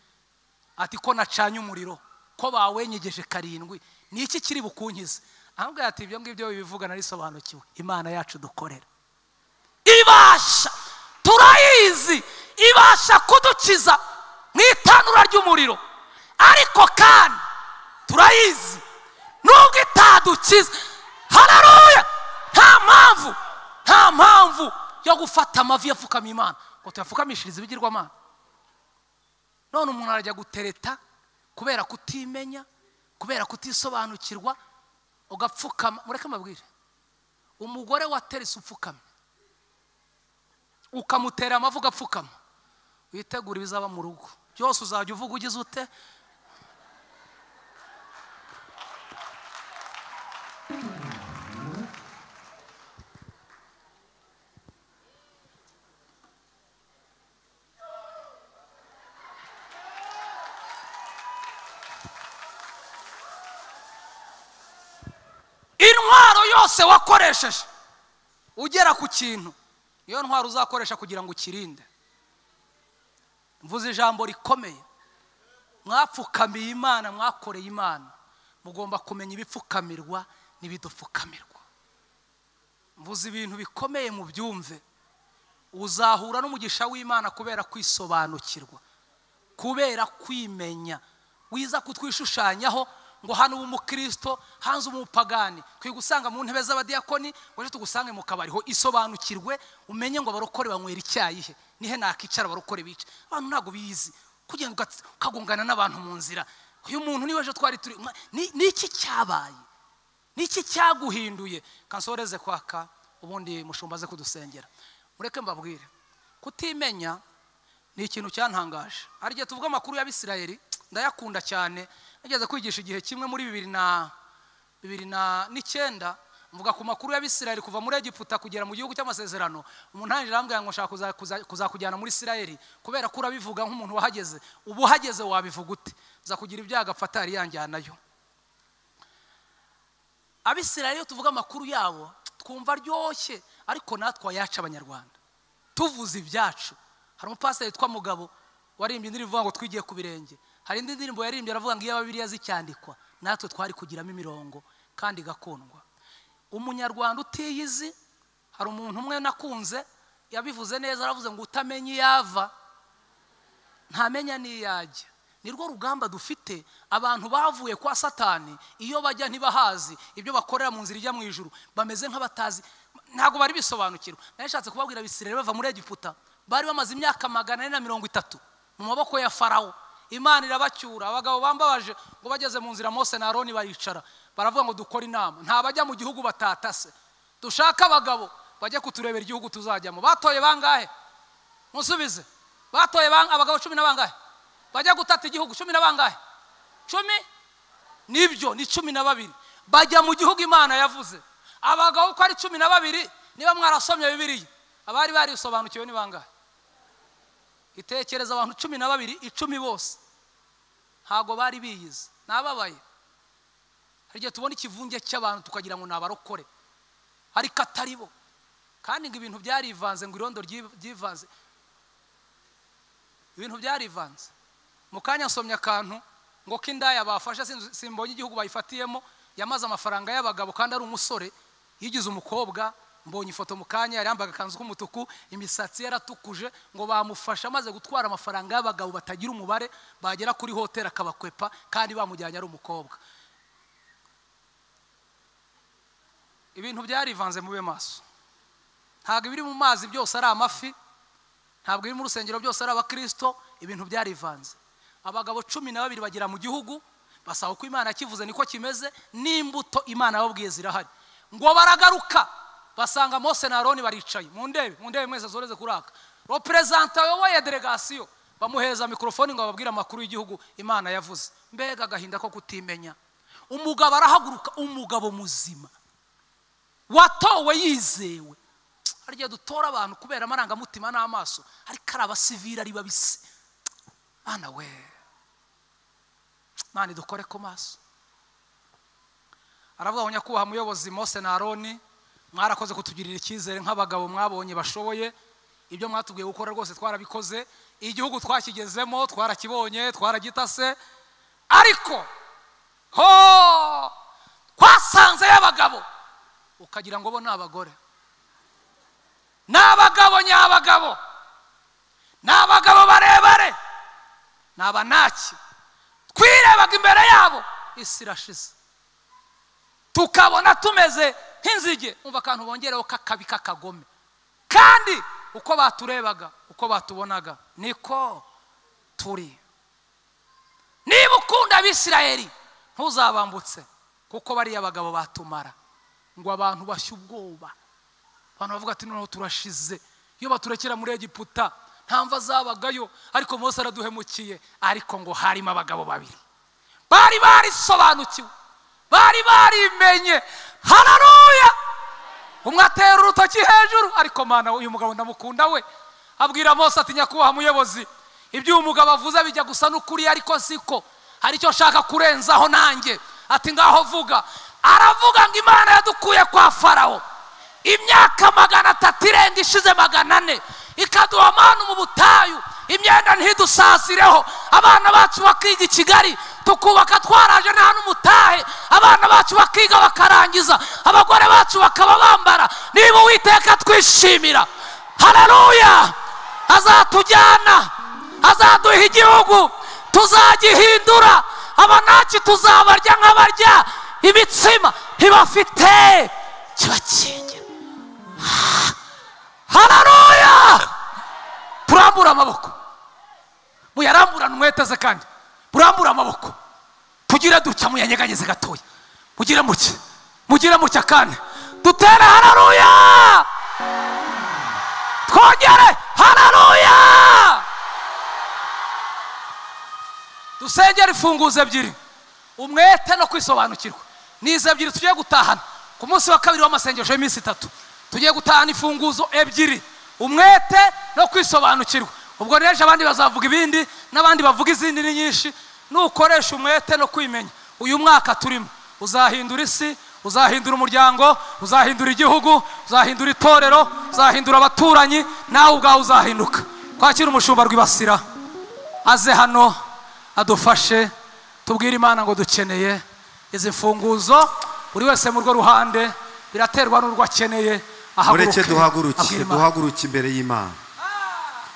Ati ko nacanye umuriro, ko bawenyegeje 7, ni iki kiri bukunkize? Ahubwo ati ibyo ngibyo bibivuga narisobanukiwe. Imana yacu dukorera ibasha, turayizi, ibasha kudukiza mu itanura ry'umuriro, ariko kandi turayizi nubwo itadukiza. Haleluya! Nta mpamvu yo gufata amavi yapfukama Imana ngo tuyapfukamishirize ibigirwamana. None umuntu arajya gutereta kubera kutimenya, kubera kutisobanukirwa, ugapfukama. Mureke mbabwire, umugore waterese upfukamye ukamutera amavi ugapfukama, witegura ibizaba mu rugo byose. Uzajya uvuga ugize ute? Intwaro yose wakoresheje ugera ku kintu, niyo ntwaro uzakoresha kugira ngo ukirinde. Mvuze ijambo rikomeye, mwapfukamiye Imana, mwakoreye Imana, mugomba kumenya ibipfukamirwa n'ibidupfukamirwa. Mvuze ibintu bikomeye mu byumve. Uzahura n'umugisha w'Imana kubera kwisobanukirwa, kubera kwimenya. Wiza kutwishushanyaho ngo hano ubu umukristo, hanze umupagani, twigusanga mu ntebe z'abadiyakoni, waje tugusange mu kabari. Ho isobanukirwe, umenye ngo abarokore banywera icyayi he, nihe nakicara abarokore bice. Abantu ntago bizi kugenda ukagongana n'abantu mu nzira. Uyu muntu niwe ejo twari turi, niki cyabaye? Niki cyaguhinduye? Kansoreze kwaka ubundi mushumba aze kudusengera. Mureke mbabwire, kutimenya ni ikintu cyantangaje. Hari igihe tuvuga amakuru y'Abisirayeli, ndayakunda cyane. Nageze kwigisha igihe kimwe muri 2009, mvuga ku makuru y'Abisirayeli kuva muri Egiputa kugera mu gihugu cy'amasezerano. Umuntu arangije arambwira ngo nshaka kuzakujyana muri Isirayeli kubera ko urabivuga nk'umuntu wahageze. Ubu uhageze wabivuga ute? Nza kugira ibyago afata yari yanjyanayo. Abisirayeli iyo tuvuga amakuru yabo twumva aryoshye, ariko natwe ayaca Abanyarwanda. Tuvuze ibyacu. Hari umupasiteri witwa Mugabo waririmbye indirimbo ivuga ngo twigiye ku birenge. Hari indi ndirimbo yaririmbye aravuga ngo iyo Bibiliya zicyandikwa natwe twari kugiramo imirongo kandi igakundwa. Umunyarwanda utiyizi, hari umuntu umwe nakunze yabivuze neza, aravuze ngo utamenya iyava ntamenya n'iyajya. Nirwo rugamba dufite. Abantu bavuye kwa Satani, iyo bajya ntibahazi ibyo bakorera mu nzira ijya mu ijuru, bameze nk'abatazi, ntabwo bari bisobanukirwa. Nashatse kubabwira Abisirayeli bava muri Egiputa, bari bamaze imyaka 430 mu maboko ya Farawo. Imana irabacyura. Abagabo bambabaje ngo bageze mu nzira Mose na Aroni baricara, baravuga ngo dukore inama, nta bajya mu gihugu batatase, dushaka abagabo bajya kuturebera igihugu tuzajyamo. Batoye bangahe? Musubize. Batoye abagabo 10 na bangahe bajya gutata igihugu? 10 na bangahe? 10? Nibyo, ni 12 bajya mu gihugu Imana yavuze. Abagabo uko ari 12, niba mwarasomye Bibiliya, abari barisobanukiwe ni bangahe? Itekereza abantu 12, 10 bose ntago bari biyizi. Nababaye. Hari igihe tubona ikivunge cy'abantu tukagira ngo nabarokore, ariko atari bo. Kandi ngo ibintu byarivanze, ngo irondo ryivanze, ibintu byarivanze. Mu kanya nsomye akantu ngo k'indaya bafashe, simbonye igihugu bayifatiyemo, yamaze amafaranga y'abagabo kandi ari umusore, yigize umukobwa. Mbonye ifoto mu kanya, yari yambaye agakanzu k'umutuku, imisatsi yaratukuje, ngo bamufashe amaze gutwara amafaranga y'abagabo batagira umubare, bagera kuri hoteli akabakwepa kandi bamujyanye ari umukobwa. Ibintu byarivanze, mube maso. Ntabwo ibiri mu mazi byose ari amafi, ntabwo ibiri mu rusengero byose ari abakristo. Ibintu byarivanze. Abagabo 12 bagera mu gihugu, basaba uko Imana yakivuze niko kimeze, n'imbuto Imana yababwiye zirahari. Ngo baragaruka basanga Mose na Aroni baricaye. Mu ndebe, mu ndebe mwese zoreze kuraka. Representant wayoboye delegation bamuheza mikrofone ngo ababwire amakuru y'igihugu Imana yavuze. Mbega agahinda ko kutimenya. Umugabo arahaguruka, umugabo muzima watowe yizewe. Hari igihe dutora abantu kubera amarangamutima n'amaso, ariko ari abasivili ari babisi. Mana we, Mana dukore ku maso. Aravuga ngo nyakubahwa muyobozi Mose na Aroni, mwarakoze kutugirira icyizere nk'abagabo mwabonye bashoboye. Ibyo mwatubwiye gukora rwose twarabikoze, igihugu twakigezemo, twarakibonye, twaragitase, ariko ho twasanze y'abagabo ukagira ngo bo ni abagore. Ni abagabo nyabagabo, ni abagabo barebare, ni abanaki. Twirebaga imbere yabo isi irashize, tukabona tumeze nk'inzige. Umva akantu bongereho k'akabi k'akagome. Kandi uko baturebaga, uko batubonaga, niko turi. Niba ukunda Abisirayeli ntuzabambutse, kuko bariya abagabo batumara. Ngo abantu bashya ubwoba, abantu bavuga ati noneho turashize, iyo baturekera muri Egiputa nta mva zabagayo, ariko Mose araduhemukiye. Ariko ngo harimo abagabo babiri bari barisobanukiwe, bari barimenye. Haleluya! Umwe atera urutoki hejuru, ariko Mana uyu mugabo ndamukunda we. Abwira Mose ati nyakubahwa muyobozi, ibyo uyu mugabo avuze bijya gusa n'ukuri, ariko siko, hari icyo nshaka kurenzaho nanjye. Ati ngaho vuga. Aravuga ngo Imana yadukuye kwa Farawo imyaka 300 irenga ishize 400, ikaduha amanu mu butayu, imyenda ntidusasireho, abana bacu bakiga i Kigali, tukubaka twaraje nta n'umutahe, abana bacu bakiga bakarangiza, abagore bacu bakaba bambara. Niba Uwiteka twishimira, haleluya, azatujyana, azaduha igihugu, tuzagihindura. Abanaki tuzabarya nk'abarya imitsima, ntibafite kibakingira. Haleluya! Turambura amaboko, muyaramburane umweteze, kandi murambura amaboko, tugire dutya, muyanyeganyeze gatoya, mugire muke, mugire mutya, kandi dutere haleluya, twongere haleluya. Dusengere imfunguzo ebyiri, umwete no kwisobanukirwa. Nize ebyiri tugiye gutahana ku munsi wa kabiri w'amasengesho y'iminsi 3. Tugiye gutahana imfunguzo ebyiri, umwete no kwisobanukirwa. Ubwo rero abandi bazavuga ibindi, n'abandi bavuga izindi ni nyinshi. Nukoresha umwete no kwimenya, uyu mwaka turimo uzahindura isi, Uzahindura umuryango, uzahindura igihugu, uzahindura itorero, uzahindura abaturanyi, nawe ubwawe uzahinduka. Kwakira umushumba Rwibasira aze hano adufashe, tubwire Imana ngo dukeneye izi mfunguzo. Buri wese mu rwo ruhande, biraterwa n'urwo akeneye, Mureke ahaguruke duhaguruke, abwire Imana. Duhaguruke imbere y'Imana.